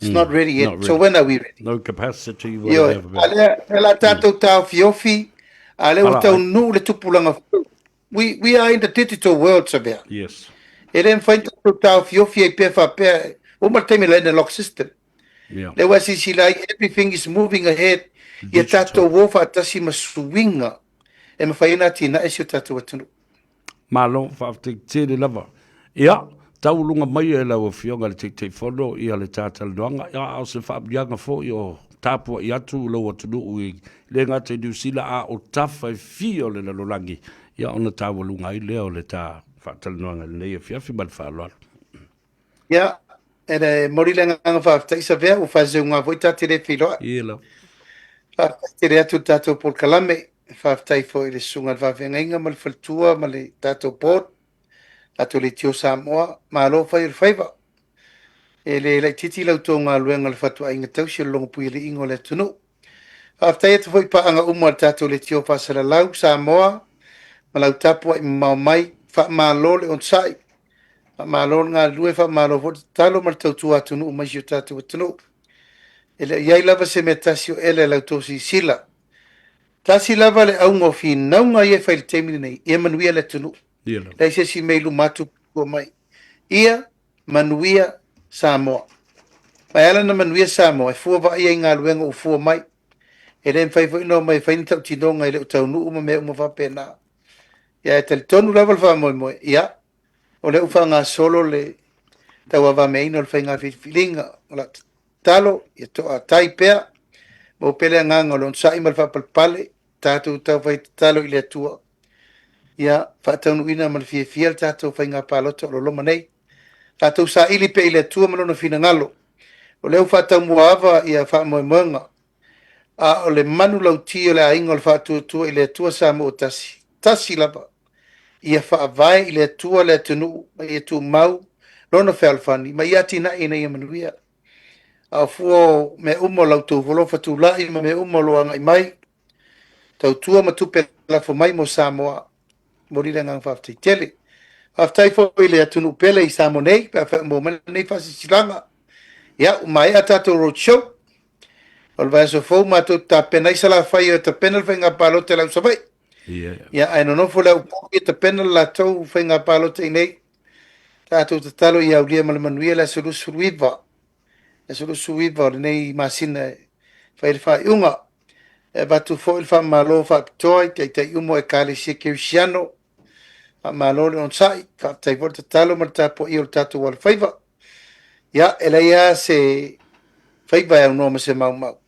S2: it's not ready yet.
S1: Not
S2: So
S1: ready.
S2: when are we ready?
S1: No capacity,
S2: Ioe,
S1: whatever.
S2: a lea, lea la tatou taofiofi, a lea ua
S1: Ala, ai.
S2: taunuu le tupulaga fou. We, we are in the digital world, Savea.
S1: Yes.
S2: E le mafai ona tatou taofiofi ai pea faapea, ua uma le taimi o le analog system.
S1: Yeah.
S2: Lea ua silasila ai, everything is moving ahead, ia
S1: Digital.
S2: tatou o faatasi ma suiga e mafai ai ona atinae si o tatou atunuu.
S1: Malo, faafetai tele lava. Ia, taualuga mai e lau Afioga i le Taitaifono ia le ta talanoaga, ia, a o se faamuliaga foi o tapuai atu lou atunuu i le gata i Niu Sila a o tafa e fia o le lalolagi, ia ona taualuga ai lea o le ta faatalanoaga i lenei afiafi ma le faaaloalo.
S2: Ia, e momoli le agaga faafetai Savea, ua faaseuga foi ta te le feiloai.
S1: Ia lava.
S2: Faafetai tele atu i le tatou polokalame, faafetai foi i le susuga i le faafeagaiga ma le faletua ma le tatou board, tatou Leitio Samoa, malo fai o le faiva. E le laitiiti la outou galuega o le fatuaiga tausi o le logopuialiiga o le atunuu. Faafetai atu foi i paaga uma a le tatou Leitio Faasalalau Samoa ma lau tapuai mamao mai, faamalo le onosai, faamalo le galulue, faamalo foi le tatalo ma le tautua atunuu mai si o tatou atunuu. E le o i ai lava se mea tasi o ela i la outou silasila. Tasi lava le auga o finauga ia e fai i le taimi lenei, ia manuia le atunuu. Leai se isi mea i luma atu tua mai. Ia manuia Samoa. Ma e ala ona manuia Samoa, e fua vaaia i galuega ua fua mai. E le mafai foi ona omai e fai ni tautinoga e le o taunuu ma mea uma faapena. Ia e talitonu lava le faamoemoe, ia, o lea ua faagasolo le tauavameaina o le faiga filifiliga. O lau tatalo, ia toatai pea, maua pea le agaga o le onosai ma le faapalepale, tatou taufai tatalo i le Atua, ia faataunuuina ma le fiafia le tatou faiga palota o lo o loma nei. Tatou saili pea i le Atua ma Lona finagalo, o lea ua faataumuaava ia faamoemoega, a o le manulauti o le aiga o le Faatuatua i le Atua Samoa tasi, tasi lava, ia faavae i le Atua le atunuu ma ia tumau Lona fealofani ma ia atinae ina ia manuia. A o fua o mea uma o la outou alofa tulai ma mea uma o lo o agai mai, tautua ma tupe lafo mai mo Samoa, momoli le agaga faafetai tele. Faafetai foi i le atunuu pele i Samoa nei, pe afai o maua mai lenei faasilasilaga. Ia, ua maea tatou road show. O le vaiaso fou matou te tapena ai Salafai e tapena le faiga palota i lau Savaii. Ia, ae nonofo le au Upolu e tapena le latou faiga palota i inei. Tatou tatalo ia aulia ma le manuia le aso 29, le aso 29 o lenei masina e fai ai le faaiuga. E avatu foi le faamalo faapitoa i taitai uma o Ekalesia Kerisiano. Faamalo le onosai, faafetai foi le tatalo ma le tapuaia o le tatou alofaiva. Ia, e leai lava se faiva e aunoa ma se maumau.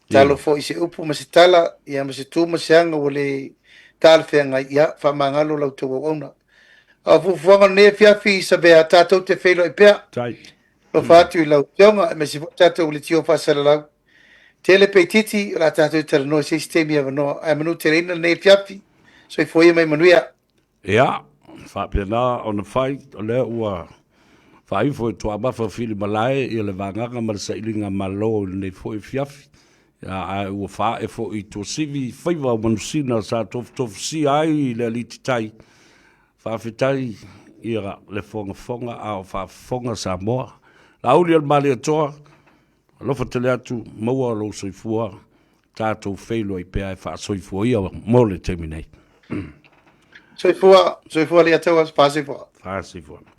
S2: Talo foi i se upu ma se tala, ia ma se tu ma se aga ua le talafeagai, ia faamagalo la outou auauna. A o fuafuaga o lenei afiafi, Savea, tatou te feiloai pea.
S1: Tai.
S2: Alofa atu i lau Afioga, aemaise foi tatou leitio faasalalau. Tele pe itiiti, o le a tatou talanoa i se isi taimi avanoa. Ae manuteleina lenei afiafi. Soifua ia ma ia manuia.
S1: Ia, faapena ona fai, o lea ua faaifo e Toamafa Filimalae ia le vagaga ma le sailiga malo i lenei foi afiafi. Ia, ae ua faae foi i Tuasivi faiva o Manusina sa tofutofusia ai le alititai. Faafetai ia le fogafoga a o faafofoga Samoa. Laauli o le Malietoa, alofa tele atu, maua lou soifua, tatou feiloai pea e faasoifua ia mo le taimi nei.
S2: Soifua, soifua Leiataua, faasoifua.
S1: Faasoifua.